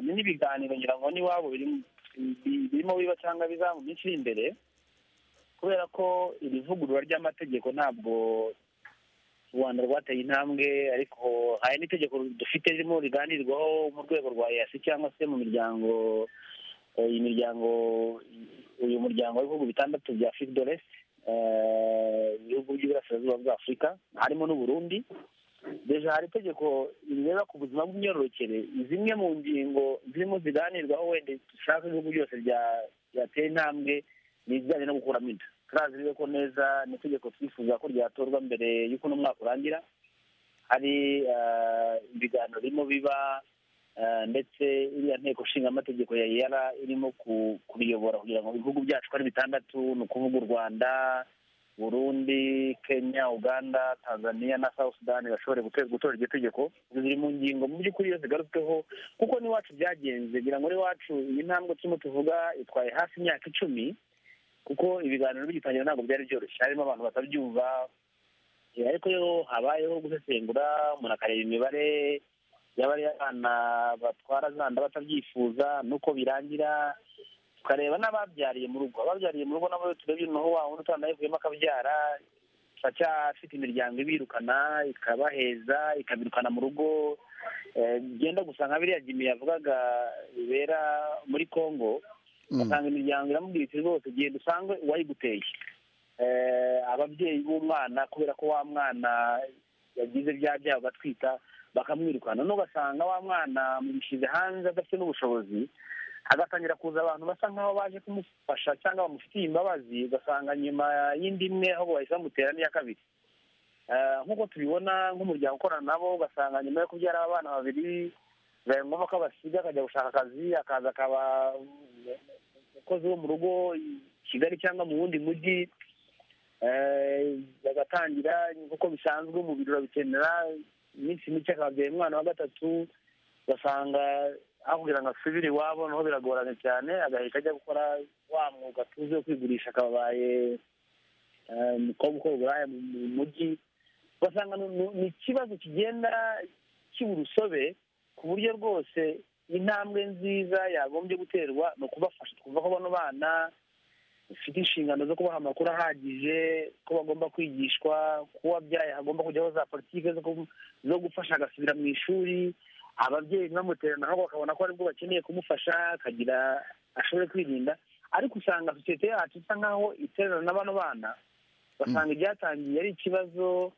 ni n'ibiganiro ngira ngo n'iwabo birimo biba cyangwa biza mu minsi iri imbere, kubera ko iri vugurura ry'amategeko ntabwo u Rwanda rwateye intambwe, ariko hari n'itegeko dufite ririmo riganirwaho mu rwego rwa EAC cyangwa se mu miryango, iyi miryango, uyu muryango w'ibihugu bitandatu bya Afrique de l'Est, ibihugu by'iburasirazuba bwa Afurika harimo n'u Burundi. Deja hari itegeko rireba ku buzima bw'imyororokere, zimwe mu ngingo zirimo ziganirwaho wenda dushaka ibihugu byose byatera intambwe ni ibijyanye no gukuramo inda. Turazi rero ko neza ni itegeko twifuza ko ryatorwa mbere y'uko uno mwaka urangira. Hari ibiganiro birimo biba, ndetse iriya nteko nshingamategeko ya EAR irimo kubiyobora kugira ngo ibihugu byacu ari bitandatu, ni ukuvuga u Rwanda, Burundi, Kenya, Uganda, Tanzania na South Sudan bashobore gutora iryo tegeko. Ziri mu ngingo mu by'ukuri iyo zigarutsweho, kuko n'iwacu byagenze, ngira ngo n'iwacu iyi ntambwe turimo tuvuga itwaye hafi imyaka 10, kuko ibiganiro bigitangira ntabwo byari byoroshye, harimo abantu batabyumva, ariko iyo habayeho gusesengura umuntu akareba imibare y'abari abana batwara zanda batabyifuza nuko birangira, tukareba n'ababyariye mu rugo. Ababyariye mu rugo nabo turebye noneho wa wundi utanayivuyemo akabyara, turacyafite imiryango ibirukana ikabaheza ikabirukana mu rugo, bigenda gusa nka biriya Jimmy yavugaga bibera muri Kongo. Ugasanga imiryango iramubwira iti rwose genda usange uwayiguteye. Ababyeyi b'umwana, kubera ko wa mwana yagize bya byago agatwita, bakamwirukana. Noneho ugasanga wa mwana mushyize hanze adafite n'ubushobozi, hagatangira kuza abantu basa nk'aho baje kumufasha cyangwa bamufitiye imbabazi, ugasanga nyuma y'indi imwe ahubwo bahise bamutera n'iya kabiri. Nk'uko tubibona nk'umuryango ukorana nabo, ugasanga nyuma yo kubyara abana babiri bibaye ngombwa ko abasiga akajya gushaka akazi, akaza akaba umukozi wo mu rugo i Kigali cyangwa mu wundi mujyi. Bagatangira nk'uko bisanzwe, umubiri urabikenera, iminsi mike akabyaye umwana wa gatatu, ugasanga aho kugira ngo asubire iwabo naho biragoranye cyane, agahita ajya gukora wa mwuga tuzi wo kwigurisha, akabaye umukobwa ukora uburaya mu mujyi. Ugasanga ni ikibazo kigenda kiba urusobe, ku buryo rwose intambwe nziza yagombye guterwa ni ukubafasha twumva ko bano bana bafite inshingano zo kubaha amakuru ahagije, ko bagomba kwigishwa, ko uwabyaye hagomba kujyaho za politiki zo gufasha agasubira mu ishuri, ababyeyi ntibamutererane ahubwo bakabona ko aribwo bakeneye kumufasha akagira ashobore kwirinda. Ariko usanga sosiyete yacu isa nkaho itererana na bano bana, basanga ibyatangiye ari ikibazo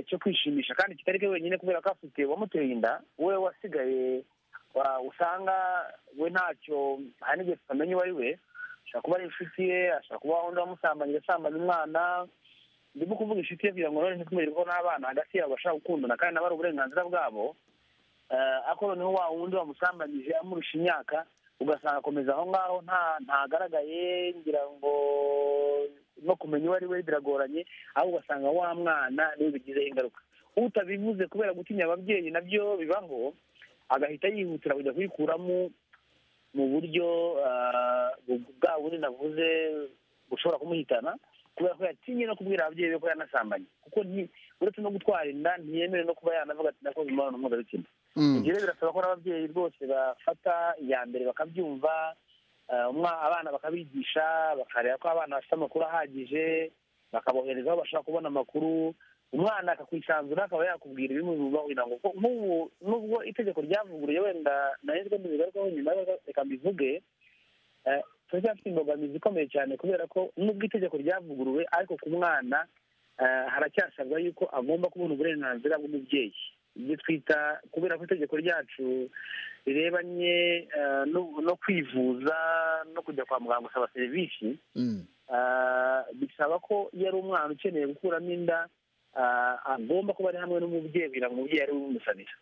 cyo kwishimisha, kandi kitari ke wenyine, kubera ko afite uwamuteye inda we wasigaye, usanga we ntacyo, hari n'igihe tutamenya uwo ari we, ashobora kuba ari inshuti ye, ashobora kuba undi wamusambanyije asambanya umwana. Ndimo kuvuga inshuti ye kugira ngo none ntitumererwe ko n'abana hagati yabo bashobora gukundana kandi nabo ari uburenganzira bwabo. Ariko noneho wa wundi wamusambanyije amurusha imyaka, ugasanga akomeza aho ngaho ntagaragaye, ngira ngo no kumenya uwo ari we biragoranye, aho ugasanga wa mwana niwe bigizeho ingaruka. Utabivuze kubera gutinya ababyeyi nabyo bibaho, agahita yihutira kujya kuyikuramo mu buryo bwa bundi navuze bushobora kumuhitana, kubera ko yatinye no kubwira ababyeyi be ko yanasambanye, kuko uretse no gutwara inda ntiyemerewe no kuba yanavuga ati nakoze imibonano mpuzabitsina. Ibyo rero birasaba ko n'ababyeyi rwose bafata iya mbere bakabyumva, abana bakabigisha, bakareba ko abana bafite amakuru ahagije, bakabohereza aho bashobora kubona amakuru, umwana akakwisanzura akaba yakubwira ibimubibaho, kugira ngo nk'ubu nubwo itegeko ryavuguruye wenda nahise mbigarukaho nyuma, reka mbivuge, turacyafite imbogamizi ikomeye cyane, kubera ko nubwo itegeko ryavuguruwe ariko ku mwana haracyasabwa yuko agomba kubona uburenganzira bw'umubyeyi, ibyo twita, kubera ko itegeko ryacu rirebanye no kwivuza no kujya kwa muganga gusaba serivisi, bisaba ko iyo ari umwana ukeneye gukuramo inda agomba kuba ari hamwe n'umubyeyi kugira ngo umubyeyi ari we umumusabira.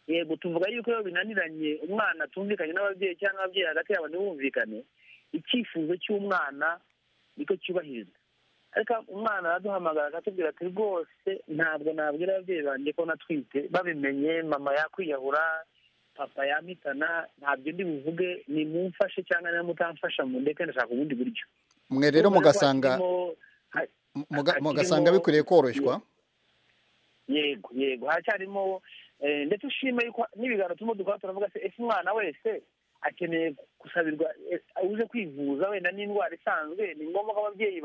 Yego tuvuga yuko iyo binaniranye umwana atumvikanye n'ababyeyi cyangwa ababyeyi hagati yabo ntibumvikane, icyifuzo cy'umwana niko cyubahirizwa. Ariko umwana araduhamagara akatubwira ati rwose ntabwo nabwira ababyeyi banjye ko natwite, babimenye mama yakwiyahura, papa yampitana, ntabyo ndi buvuge, nimumfashe cyangwa niba mutamfasha mundeke ndashaka ubundi buryo. Mwe rero mugasanga mugasanga bikwiriye koroshywa. Yego yego, haracyarimo, ndetse ushime yuko n'ibiganiro turimo dukora turavuga se ese umwana wese akeneye gusabirwa uje kwivuza wenda n'indwara isanzwe, ni ngombwa ko ababyeyi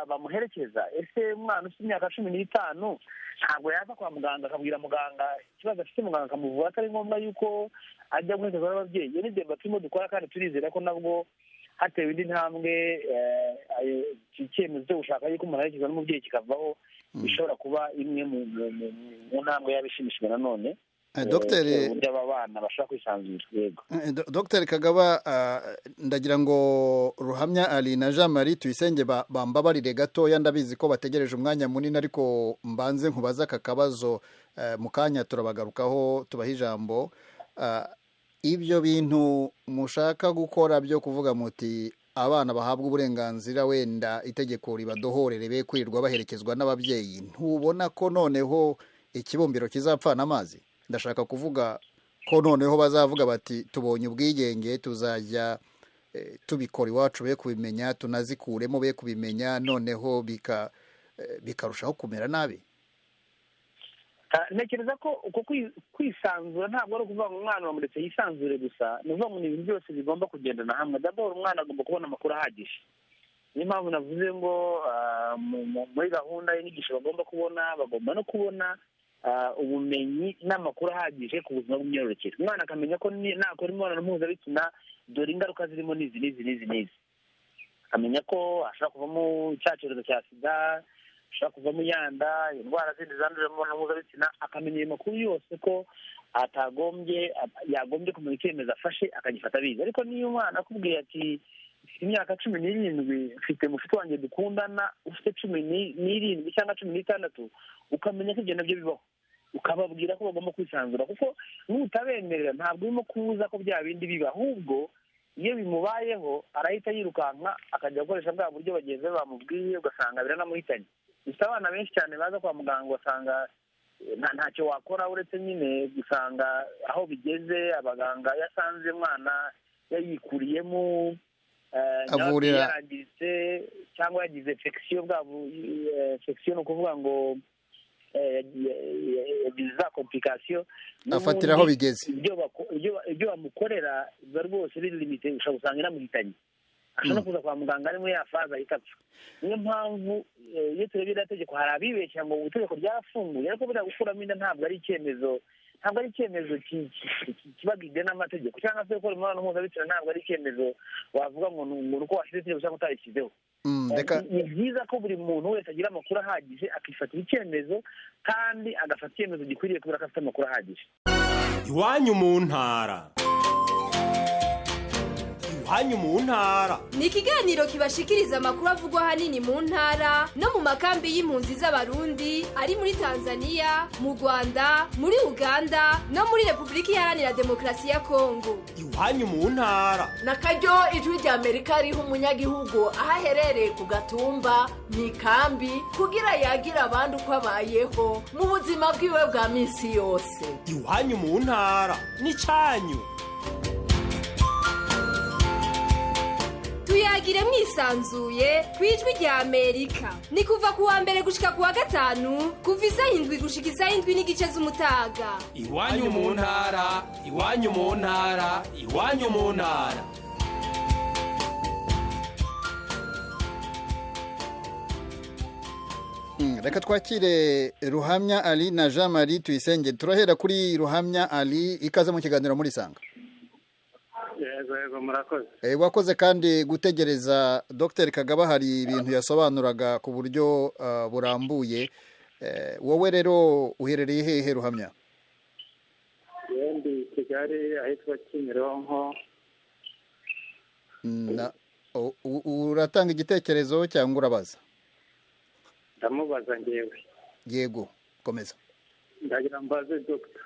bamuherekeza? Ese umwana ufite imyaka 15 ntabwo yaza kwa muganga akabwira muganga ikibazo afite, muganga akamuvura, atari ngombwa yuko ajya guherekezwa n'ababyeyi? Iyo ni débat turimo dukora, kandi turizera ko nabwo hatewe indi ntambwe, iki cyemezo cyo gushaka yuko umuntu aherekezwa n'umubyeyi kikavaho, bishobora kuba imwe mu ntambwe yaba ishimishijwe nanone, Dogiteri, uburyo aba bana bashobora kwisanzura. Yego. Dogiteri Kagaba, ndagira ngo Ruhamya Ali na Jean Marie Tuyisenge bambabarire gatoya, ndabizi ko bategereje umwanya munini, ariko mbanze nkubaze aka kabazo, mu kanya turabagarukaho tubaha ijambo. Ibyo bintu mushaka gukora byo kuvuga muti abana bahabwa uburenganzira, wenda itegeko ribadohorere be kwirirwa baherekezwa n'ababyeyi, ntubona ko noneho ikibumbiro kizapfana amazi? Ndashaka kuvuga ko noneho bazavuga bati tubonye ubwigenge, tuzajya tubikora iwacu be kubimenya, tunazikuremo be kubimenya, noneho bikarushaho kumera nabi. Ntekereza ko uko kwisanzura ntabwo ari ukuvuga ngo umwana bamuretse yisanzure gusa, ni ukuvuga ngo ni ibintu byose bigomba kugendana hamwe. D'abord umwana agomba kubona amakuru ahagije, niyo mpamvu navuze ngo muri gahunda y'inyigisho bagomba kubona, bagomba no kubona Ubumenyi n'amakuru ahagije ku buzima bw'imyororokere, umwana akamenya ko nakora imibonano mpuzabitsina dore ingaruka zirimo n'izi n'izi n'izi n'izi, akamenya ko ashobora kuvamo cya cyorezo cya sida, ashobora kuvamo yanda, indwara zindi zandurira mu mibonano mpuzabitsina, akamenya ayo makuru yose ko atagombye yagombye kumenya icyemezo afashe akagifata abizi. Ariko niyo umwana akubwiye ati mfite imyaka 17, mfite mushiki wanjye dukundana ufite 17 cyangwa 16, ukamenya ko ibyo nabyo bibaho, ukababwira ko bagomba kwisanzura, kuko nutabemerera ntabwo urimo kubuza ko bya bindi biba, ahubwo iyo bimubayeho arahita yirukanka akajya gukoresha bwa buryo bagenzi be bamubwiye, ugasanga biranamuhitanye. Gusa abana benshi cyane baza kwa muganga ugasanga ntacyo wakora uretse nyine gusanga aho bigeze abaganga yasanze umwana yayikuriyemo, avurira yarangiritse cyangwa yagize infection, bwa infection ni ukuvuga ngo yagize za complication, afatira aho bigeze, ibyo bamukorera biba rwose biri limite, ushobora gusanga inamuhitanye, ashobora no kuza kwa muganga arimo yafaza ahita apfa. Niyo mpamvu iyo turebye iriya tegeko hari abibeshya ngo itegeko ryarafunguye, ariko buriya gukuramo inda ntabwo ari icyemezo, ntabwo ari icyemezo kiba gide n'amategeko, cyangwa se gukora imibonano mpuzabitsina ntabwo ari icyemezo wavuga ngo ni uko washyize itegeko cyangwa utarishyizeho. Ni byiza ko buri muntu wese agira amakuru ahagije akifatira icyemezo, kandi agafata icyemezo gikwiriye kubera ko afite amakuru ahagije. Iwanyu mu ntara, iwanyu mu ntara ni ikiganiro kibashikiriza amakuru avugwa ahanini mu ntara no mu makambi y'impunzi z'Abarundi ari muri Tanzania, mu Rwanda, muri Uganda no muri Repubulika Iharanira Demokarasi ya Kongo. Iwanyu mu ntara nakaryo ijwi rya Amerika riha umunyagihugu aho aherereye ku Gatumba mu ikambi kugira yagira abandi uko abayeho mu buzima bwiwe bwa minsi yose. Iwanyu mu ntara n'icyanyu. Tuyagire mwisanzuye ku ijwi rya Amerika, ni kuva ku wa mbere gushika ku wa gatanu, kuva isaha 7 gushika isaha 7:30 z'umutaga. Iwanyu mu ntara, iwanyu mu ntara, iwanyu mu ntara. Reka twakire Ruhamya Ali na Jean Marie Tuyisenge. Turahera kuri Ruhamya Ali, ikaze mu kiganiro muri Sanga. Yego yego, murakoze. Wakoze kandi gutegereza. Dr Kagaba hari ibintu yasobanuraga ku buryo burambuye. Wowe rero uherereye hehe Ruhamya? Ndi Kigali ahitwa Kimironko. Uratanga igitekerezo cyangwa urabaza? Ndamubaza ngewe. Yego, komeza. Ndagira mbaze Dr.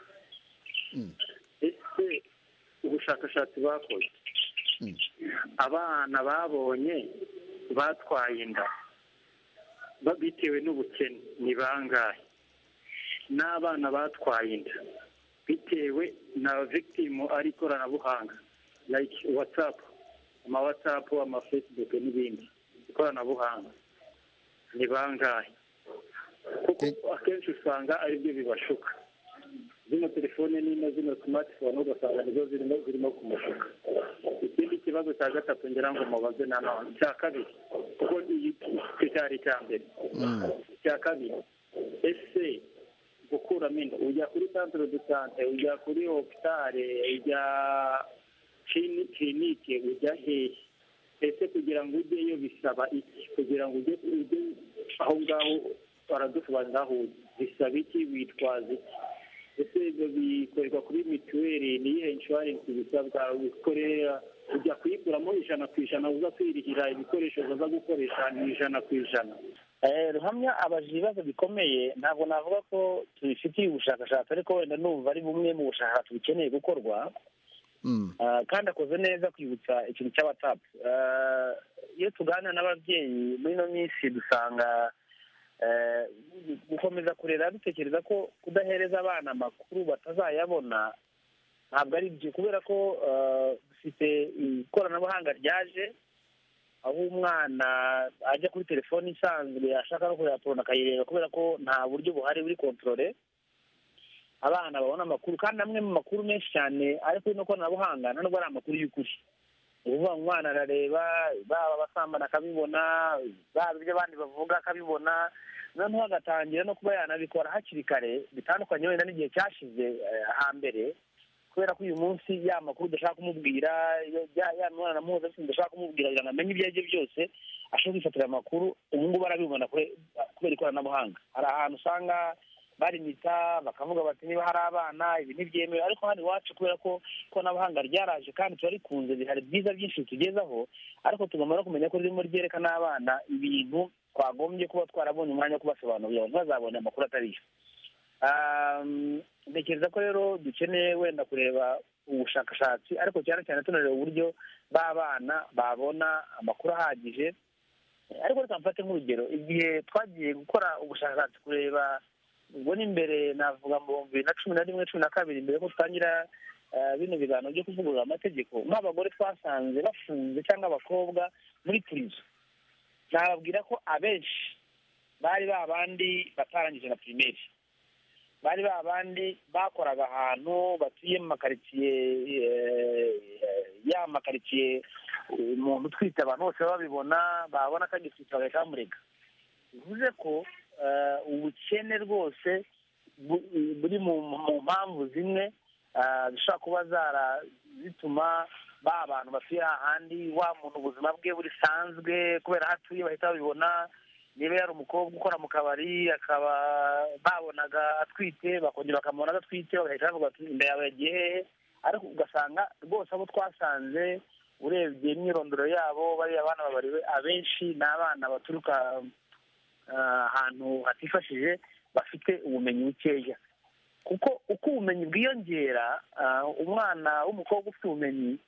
Ese ubushakashatsi bakoze, abana babonye batwaye inda bitewe n'ubukene ni bangahe? N'abana batwaye inda bitewe na victim ari ikoranabuhanga like WhatsApp, ama WhatsApp, ama Facebook n'ibindi ikoranabuhanga ni bangahe? Kuko akenshi usanga aribyo bibashuka, zino telefone nino zino smartphone ugasanga nizo zirimo kumushuka. Ikindi kibazo cya gatatu ngira ngo mubaze nanone, cya kabiri, kuko icyo cyari icya mbere. Icya kabiri, ese gukuramo inda ujya kuri centre de sante, ujya kuri hopitale, ujya clinique, ujya hehe? Ese kugira ngo ujyeyo bisaba iki? Kugira ngo ujye aho ngaho baradusobanurira aho bisaba iki, witwaza iki? Ese ibyo bikorerwa kuri mituweli? Ni iyihe inshuwarensi bisabwa? Ukorera ujya kuyikuramo 100% uza kwirihira ibikoresho baza gukoresha ni 100%? Ruhamya abajije ibibazo bikomeye, ntabwo navuga ko tubifitiye ubushakashatsi, ariko wenda numva ari bumwe mu bushakashatsi bukeneye gukorwa. Kandi akoze neza kwibutsa ikintu cya WhatsApp. Iyo tuganira n'ababyeyi muri ino minsi dusanga gukomeza kurera dutekereza ko kudahereza abana amakuru batazayabona ntabwo ari byo, kubera ko dufite ikoranabuhanga ryaje aho umwana ajya kuri telefoni isanzwe ashaka no kureba porno akayireba, kubera ko nta buryo buhari buri kontorore abana babona amakuru. Kandi amwe mu makuru menshi cyane ari kuri ino koranabuhanga nta nubwo ari amakuru y'ukuri. Ni ukuvuga ngo umwana arareba, baba abasambana akabibona, baba ibyo abandi bavuga akabibona, Noneho agatangira no kuba yanabikora hakiri kare, bitandukanye wenda n'igihe cyashize hambere, kubera ko uyu munsi ya makuru udashaka kumubwira, ya mibonano mpuzabitsina udashaka kumubwira kugira ngo amenye ibyo aribyo byose, ashobora kwifatira amakuru. Ubu ngubu arabibona kubera ikoranabuhanga. Hari ahantu usanga barimita bakavuga bati niba hari abana ibi ntibyemewe, ariko hano iwacu kubera ko ikoranabuhanga ryaraje kandi turarikunze, bihari byiza byinshi bitugezaho, ariko tugomba no kumenya ko ririmo ryereka n'abana ibintu twagombye kuba twarabonye umwanya wo kubasobanurira, ntibazabone amakuru atariyo. Ntekereza ko rero dukeneye wenda kureba ubushakashatsi, ariko cyane cyane tunareba uburyo b'abana babona amakuru ahagije. Ariko reka mfate nk'urugero, igihe twagiye gukora ubushakashatsi kureba ubwo ni mbere, navuga mu 2011, 12, mbere ko dutangira bino biganiro byo kuvugurura amategeko, nk'abagore twasanze bafunze cyangwa abakobwa muri purizo, nababwira ko abenshi bari babandi batarangije na pirimeri, bari babandi bakoraga ahantu batuye mu makaritsiye, ya makaritsiye umuntu utwite abantu bose babibona, babona ko agitwite bagahita bamurega. Bivuze ko ubukene rwose buri mu mpamvu zimwe zishobora kuba zituma ba bantu batuye ahandi, wa muntu ubuzima bwe burisanzwe kubera aho atuye bahita babibona. Niba yari umukobwa ukora mu kabari akaba babonaga atwite, bakongera bakamubona adatwite, bagahita bavuga ati inda yawe yagiye hehe? Ariko ugasanga rwose abo twasanze urebye imyirondoro yabo, bariya bana babariwe abenshi ni abana baturuka ahantu hatifashije, bafite ubumenyi bukeya. Kuko uko ubumenyi bwiyongera, umwana w'umukobwa ufite ubumenyi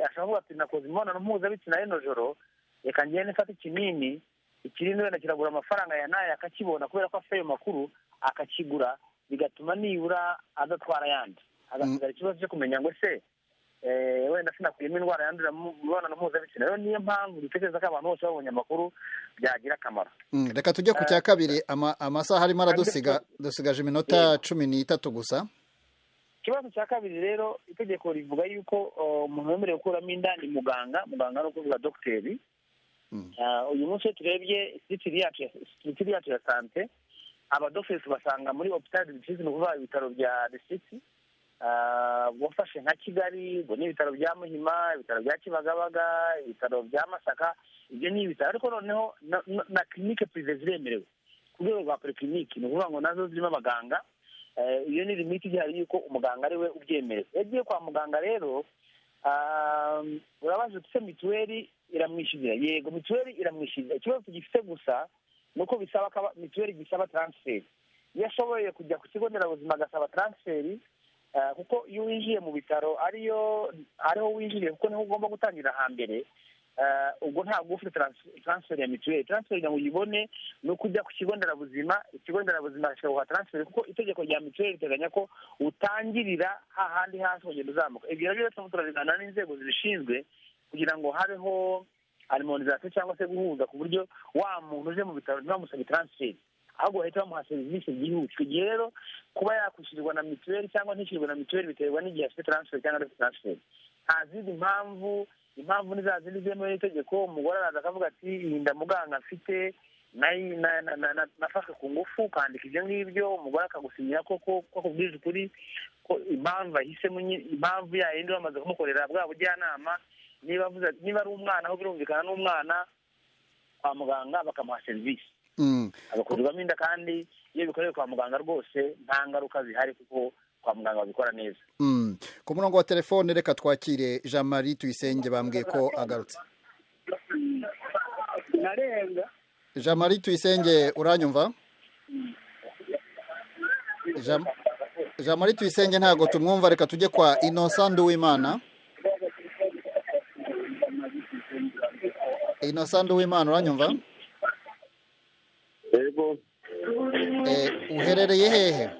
ashobora kuvuga ati nakoze imibonano mpuzabitsina rino joro, reka ngende mfate ikinini, ikinini wenda kiragura amafaranga ya nayo, akakibona kubera ko afite ayo makuru, akakigura, bigatuma nibura adatwara ayandi. Hagasigara ikibazo cyo kumenya ngo se wenda sinakuyemo indwara yandurira mu mibonano mpuzabitsina. Rero niyo mpamvu dutekereza ko abantu bose babonye amakuru byagira akamaro. Reka tujye ku cya kabiri, amasaha arimo aradusiga, dusigaje iminota 13 gusa. Ikibazo cya kabiri rero, itegeko rivuga yuko umuntu wemerewe gukuramo inda ni muganga. Muganga ni ukuvuga dogiteri. Uyu munsi iyo turebye sitiri yacu ya sante, abadogiteri tubasanga muri hôpital de district, ni ukuvuga ibitaro bya district. Wafashe nka Kigali, ubwo ni ibitaro bya Muhima, ibitaro bya Kibagabaga, ibitaro bya Masaka, ibyo ni ibitaro. Ariko noneho na clinique privée ziremerewe ku rwego rwa polyclinique, ni ukuvuga ngo nazo zirimo abaganga. Iyo ni limite igihari yuko umuganga ari we ubyemerewe. Iyo agiye kwa muganga rero, urabaza uti se mituweli iramwishyurira? Yego, mituweli iramwishyurira. Ikibazo tugifite gusa ni uko bisaba mituweli gisaba transfert. Iyo ashoboye kujya ku kigo nderabuzima agasaba transfert, kuko iyo winjiye mu bitaro ariyo ariho winjiriye, kuko niho ugomba gutangira hambere, ubwo ntabwo ufite transfert ya mituweli. Transfert kugira ngo uyibone ni uko ujya ku kigo nderabuzima, ikigo nderabuzima kikaguha transfert, kuko itegeko rya mituweli riteganya ko utangirira hahandi hasi ukagenda uzamuka. Ibyo nabyo turimo turabiganira n'inzego zibishinzwe kugira ngo habeho harmonisation cyangwa se guhuza, ku buryo wa muntu uje mu bitaro ntibamusabe transfert, ahubwo bahita bamuha serivisi byihutirwa. Igihe rero kuba yakwishyurirwa na mituweli cyangwa ntishyurirwe na mituweli biterwa n'igihe afite transfert cyangwa adafite transfert. Nta zindi mpamvu, impamvu ni za zindi zemewe n'itegeko. Umugore araza akavuga ati iyi nda muganga mfite nafashwe ku ngufu, ukandika ibyo ngibyo, umugore akagusinyira ko akubwije ukuri ko impamvu ahisemo, impamvu yayindi bamaze kumukorera bwa bujyanama. Niba ari umwana, aho birumvikana n'umwana, kwa muganga bakamuha serivisi agakurirwamo inda. Kandi iyo bikorewe kwa muganga rwose nta ngaruka zihari, kuko kwa muganga babikora neza. Ku murongo wa telefone reka twakire Jean Marie Tuyisenge, bambwiye ko agarutse. Narenga Jean Marie Tuyisenge, uranyumva? Jean Marie Tuyisenge ntabwo tumwumva, reka tujye kwa Innocent Nduwimana. Innocent Nduwimana, uranyumva? Yego. Uherereye hehe?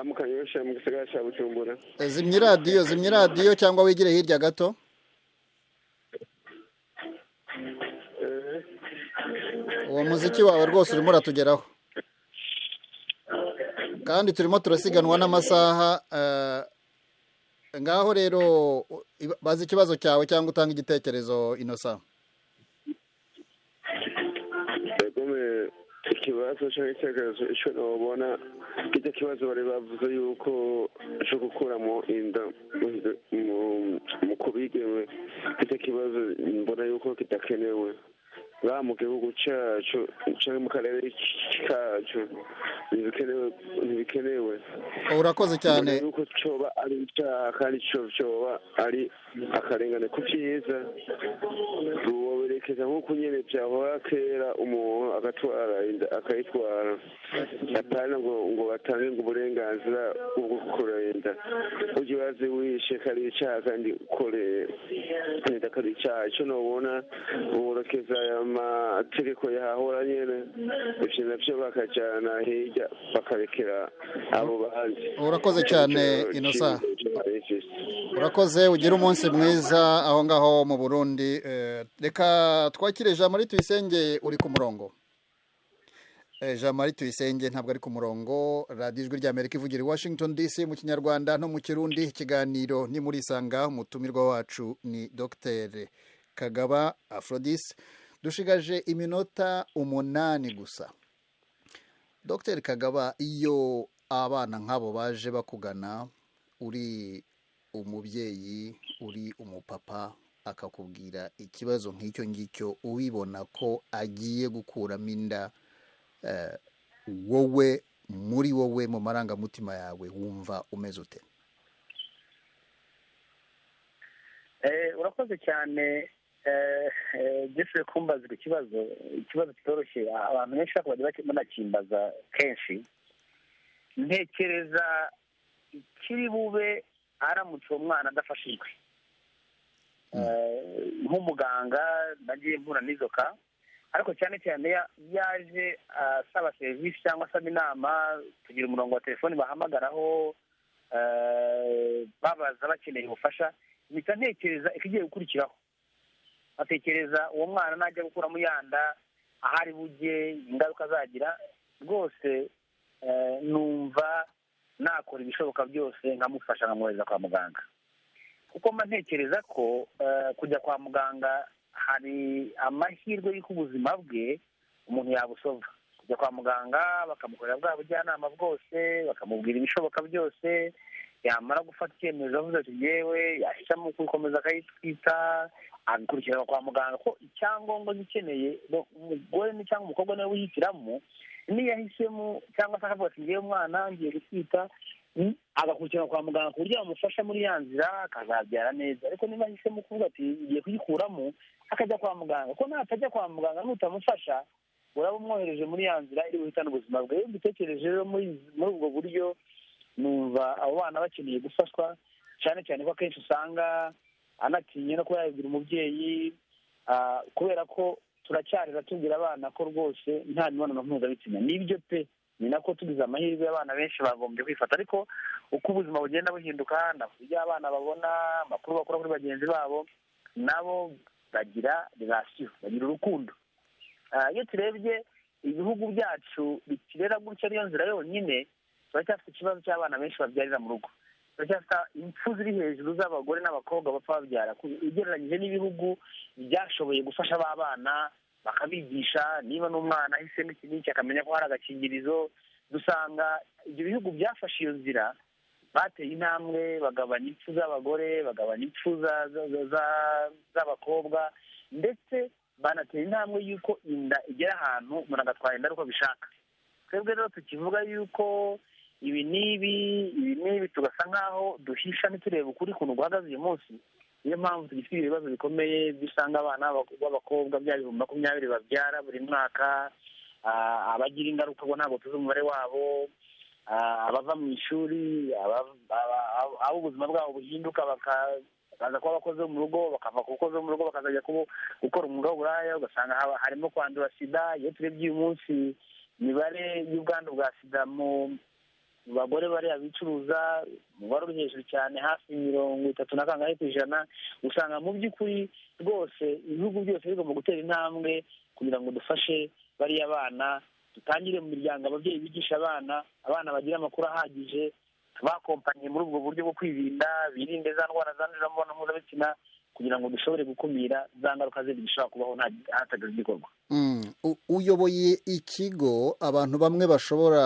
Mukanyosha mu gisagara cya Bujumbura. Zimya iradiyo, zimya iradiyo cyangwa wigire hirya gato. Uwo muziki wawe rwose urimo uratugeraho, kandi turimo turasiganwa n'amasaha. Ngaho rero baza ikibazo cyawe cyangwa utanga igitekerezo, Innocent. Ikibazo cyangwa icyerekezo icyo nabona, kijya kibazo bari bavuze yuko cyo gukuramo inda mu kubigeme, kijya kibazo mbona yuko kidakenewe ba mu gihugu cyacu cyangwa mu karere kacu, ntibikenewe. Urakoze cyane. Yuko cyoba ari icyaha kandi cyoba ari akarengane. Ku byiza ruboberekeza nk'uko nyine byahora kera, umuntu agatwara inda akayitwara, atari ngo batange ngo uburenganzira bwo gukora inda. Ujye ubaze wishe ko ari icyaha kandi ukoreye inda ko ari icyaha. Icyo nubona, burekeza aya mategeko yahahora nyine, ibyo nabyo bakajyana hirya, bakarekera abo bandi. Urakoze cyane, Inosa, urakoze, ugire umunsi mwiza aho ngaho mu Burundi. Reka twakire Jean Marie Tuyisenge uri ku murongo. Jean Marie Tuyisenge ntabwo ari ku murongo. Radiyo Ijwi ry'Amerika ivugira i Washington DC mu Kinyarwanda no mu Kirundi. Ikiganiro ni Muri Isanga, umutumirwa wacu ni Dr Kagaba Aphrodis. Dushigaje iminota 8 gusa. Dr Kagaba, iyo abana nk'abo baje bakugana, uri umubyeyi, uri umupapa, akakubwira ikibazo nk'icyo ngicyo, ubibona ko agiye gukuramo inda, wowe muri wowe, mu marangamutima yawe, wumva umeze ute? Urakoze cyane, Jeffrey, kumbaza ikibazo, ikibazo kitoroshye. Abantu benshi bajya banakimbaza kenshi. Ntekereza ikiri bube aramutse uwo mwana adafashijwe. Nk'umuganga nagiye mpura n'izo cas, ariko cyane cyane yaje asaba serivisi cyangwa asaba inama. Tugira umurongo wa telefoni bahamagaraho babaza, bakeneye ubufasha. Mpita ntekereza ikigiye gukurikiraho, atekereza uwo mwana najya gukuramo yanda, ahari bujye, ingaruka azagira. Rwose numva nakora ibishoboka byose nkamufasha, nkamwohereza kwa muganga, kuko mba ntekereza ko kujya kwa muganga hari amahirwe y'uko ubuzima bwe umuntu yabusova. Kujya kwa muganga bakamukorera bwa bujyanama bwose, bakamubwira ibishoboka byose, yamara gufata icyemezo avuze ati yewe, yahitamo gukomeza akayitwita, agakurikirana kwa muganga, ko icyangombwa gikeneye umugore cyangwa umukobwa niwe wihitiramo. Niyo yahisemo cyangwa se akavuga ati ngewe umwana ngiye gutwita, agakurikirana kwa muganga ku buryo bamufasha muri ya nzira akazabyara neza. Ariko niba ahisemo kuvuga ati ngiye kuyikuramo, akajya kwa muganga, ko natajya kwa muganga nutamufasha uraba umwohereje muri ya nzira iri buhitane ubuzima bwe. Iyo mbitekereje rero muri ubwo buryo, numva abo bana bakeneye gufashwa, cyane cyane ko akenshi usanga anatinye no kuba yabibwira umubyeyi, kubera ko turacyarira tubwira abana ko rwose nta mibonano mpuzabitsina. Nibyo pe, ni nako tugize amahirwe abana benshi bagombye kwifata, ariko uko ubuzima bugenda buhinduka, ibyo abana babona, amakuru bakura kuri bagenzi babo, nabo bagira relation, bagira urukundo. Iyo turebye ibihugu byacu bikirera gutya, ariyo nzira yonyine, turacyafite ikibazo cy'abana benshi babyarira mu rugo, turacyafite impfu ziri hejuru z'abagore n'abakobwa bapfa babyara, ugereranyije n'ibihugu byashoboye gufasha ba bana, bakabigisha niba n'umwana ahisemo iki n'iki akamenya ko hari agakingirizo. Dusanga ibyo bihugu byafashe iyo nzira bateye intambwe, bagabanya impfu z'abagore, bagabanya impfu z'abakobwa, ndetse banatera intambwe y'uko inda igera ahantu umuntu agatwara inda ari uko abishaka. Twebwe rero tukivuga yuko ibi n'ibi, ibi n'ibi, tugasa nk'aho duhisha ntiturebe ukuri ukuntu guhagaze uyu munsi. Niyo mpamvu tugifite ibibazo bikomeye bisanga abana b'abakobwa bya 20,000 babyara buri mwaka, abagira ingaruka ngo ntabwo tuzi umubare wabo, abava mu ishuri, abo ubuzima bwabo buhinduka bakaza kuba abakozi bo mu rugo, bakava ku bakozi bo mu rugo bakazajya gukora umwuga w'uburaya, ugasanga harimo kwandura sida. Iyo turebye uyu munsi imibare y'ubwandu bwa sida mu bagore bariya bicuruza, umubare uri hejuru cyane, hafi 30 na kangahe%. Usanga mu by'ukuri rwose ibihugu byose bigomba gutera intambwe kugira ngo dufashe bariya bana. Dutangire mu miryango, ababyeyi bigisha abana, abana bagira amakuru ahagije, tubakompanye muri ubwo buryo bwo kwirinda, birinde za ndwara zandurira mu mibonano mpuzabitsina, kugira ngo dushobore gukumira za ngaruka zindi zishobora kubaho hatagize igikorwa. Uyoboye ikigo abantu bamwe bashobora,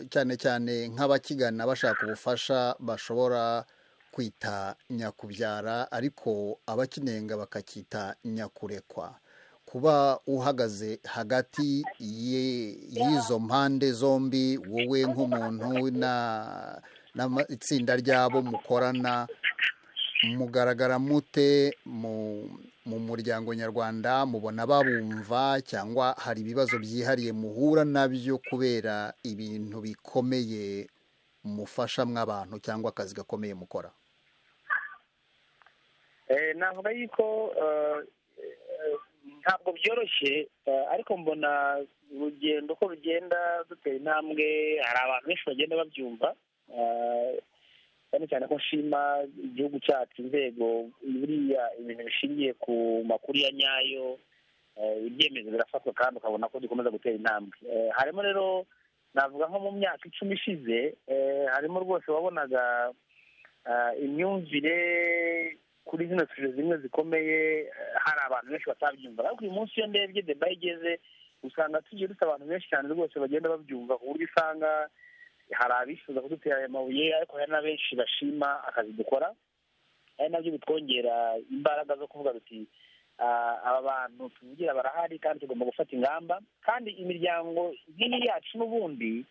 cyane cyane nk'abakigana bashaka ubufasha, bashobora kwita nyakubyara, ariko abakinenga bakacyita nyakurekwa. Kuba uhagaze hagati y'izo mpande zombi, wowe nk'umuntu n'itsinda ry'abo mukorana, mugaragara mute mu muryango nyarwanda? Mubona babumva, cyangwa hari ibibazo byihariye muhura nabyo kubera ibintu bikomeye mufasha mw'abantu cyangwa akazi gakomeye mukora? Navuga yuko ntabwo byoroshye, ariko mbona urugendo ko rugenda dutera intambwe. Hari abantu benshi bagenda babyumva, cyane cyane ko nshima igihugu cyacu, inzego, buriya ibintu bishingiye ku makuru ya nyayo, ibyemezo birafatwa kandi ukabona ko dukomeza gutera intambwe. Harimo rero, navuga nko mu myaka 10 ishize, harimo rwose wabonaga imyumvire kuri zino suje zimwe zikomeye, hari abantu benshi batabyumva. Ariko uyu munsi iyo ndebye débat igeze, usanga tugiye dufite abantu benshi cyane rwose bagenda babyumva, ku buryo usanga hari abifuza kudutera aya mabuye, ariko hari na benshi bashima akazi dukora, ari nabyo bitwongera imbaraga zo kuvuga duti aba bantu tuvugira barahari kandi tugomba gufata ingamba. Kandi imiryango nk'iyi yacu n'ubundi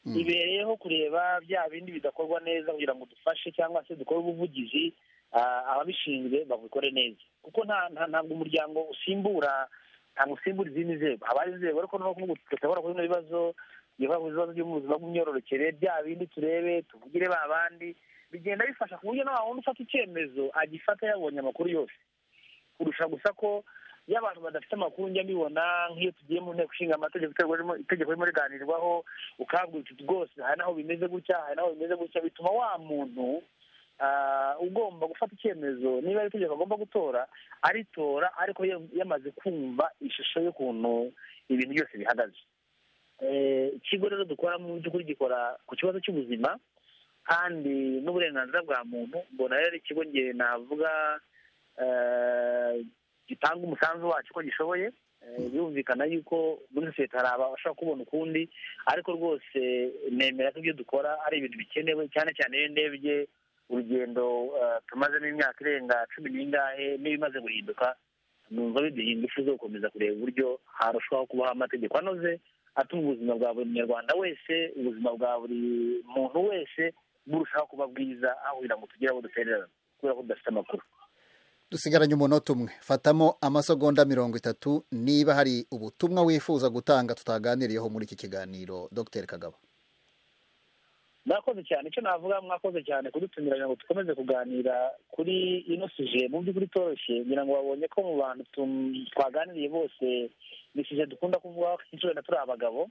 ibereyeho kureba bya bindi bidakorwa neza kugira ngo dufashe cyangwa se dukore ubuvugizi, ababishinzwe babikore neza, kuko ntabwo umuryango usimbura, ntabwo usimbura izindi nzego. Haba hari inzego, ariko no kuvuga tudashobora kubona ibibazo, ibibazo by'ubuzima bw'imyororokere, bya bindi turebe tuvugire ba bandi, bigenda bifasha ku buryo na wundi ufata icyemezo agifata yabonye amakuru yose, kurusha gusa ko iyo abantu badafite amakuru. Njya mbibona nk'iyo tugiye mu nteko ishinga amategeko, itegeko ririmo riganirwaho, ukabwira uti rwose hari n'aho bimeze gutya, hari n'aho bimeze gutya, bituma wa muntu ugomba gufata icyemezo, niba ari itegeko agomba gutora, aritora ariko yamaze kumva ishusho y'ukuntu ibintu byose bihagaze. Ikigo rero dukora mu by'ukuri gikora ku kibazo cy'ubuzima kandi n'uburenganzira bwa muntu. Mbona rero ikigo nge navuga gitanga umusanzu wacu uko gishoboye. Birumvikana yuko muri sosiyete hari abashobora kubona ukundi, ariko rwose nemera ko ibyo dukora ari ibintu bikenewe, cyane cyane iyo ndebye urugendo tumazemo imyaka irenga 10 n'ingahe n'ibimaze guhinduka, numva biduha ingufu zo gukomeza kureba uburyo harushaho kubaho amategeko anoze atuma ubuzima bwa buri munyarwanda wese, ubuzima bwa buri muntu wese burushaho kuba bwiza, aho kugira ngo tugire abo dutererana kubera ko tudafite amakuru. Dusigaranye umunota umwe, fatamo amasegonda 30 niba hari ubutumwa wifuza gutanga tutaganiriyeho muri iki kiganiro, Dr Kagaba. Mwakoze cyane. Icyo navuga, mwakoze cyane kudutumira ngo dukomeze kuganira kuri ino sujet mu by'ukuri itoroshye. Ngira ngo babonye ko mu bantu twaganiriye bose ni sujet dukunda kuvuga kenshi wenda turi abagabo,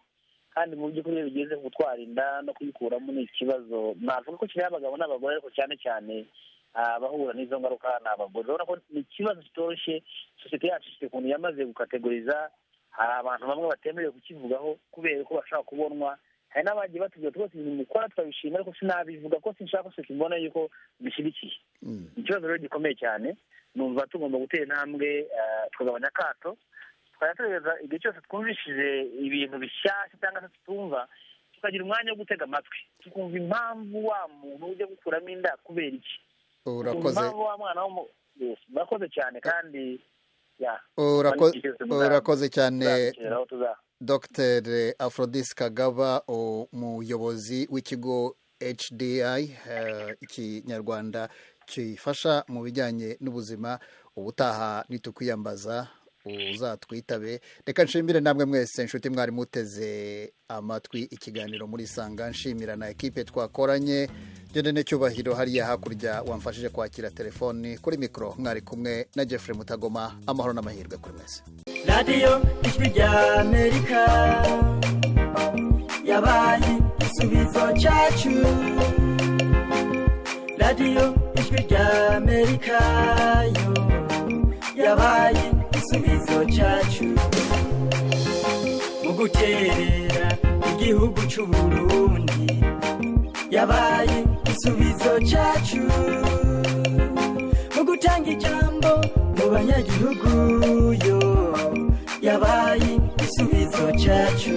kandi mu by'ukuri iyo bigeze ku gutwara inda no kuyikuramo ni ikibazo navuga ko kiriho abagabo n'abagore, ariko cyane cyane abahura n'izo ngaruka ni abagore. Urabona ko ni ikibazo kitoroshye. Sosiyete yacu ifite ukuntu yamaze gukategoriza, hari abantu bamwe batemerewe kukivugaho kubera ko bashobora kubonwa, hari n'abagiye batubwira rwose ibintu mukora turabishima, ariko sinabivuga ko sinshaka ko sosiyete ibona yuko bishyigikiye. Ikibazo rero gikomeye cyane, numva tugomba gutera intambwe, tukagabanya akato, tukajya tugerageza igihe cyose twumvishije ibintu bishyashya cyangwa se tutumva, tukagira umwanya wo gutega amatwi, tukumva impamvu wa muntu ujya gukuramo inda kubera iki. Urakoze. Wa mwana murakoze cyane kandi Urakoze cyane Dr Aphrodis Kagaba, umuyobozi w'ikigo HDI ikinyarwanda gifasha mu bijyanye n'ubuzima. Ubutaha nitukwiyambaza uzatwitabe. Reka nshimire namwe mwese inshuti mwari muteze amatwi ikiganiro muri Sanga, nshimira na ekipe twakoranye. Dieudonné Cyubahiro hariya hakurya wamfashije kwakira telefoni, kuri mikoro mwari kumwe na Jeffrey Mutagoma. Amahoro n'amahirwe kuri mwese. Radiyo Ijwi rya Amerika yabaye igisubizo cyacu, Radiyo Ijwi rya Amerika yo yabaye igisubizo cyacu, mu guterera igihugu cy'u Burundi yabaye igisubizo cyacu, mu gutanga ijambo mu banyagihugu yo yabaye Igisubizo cyacu.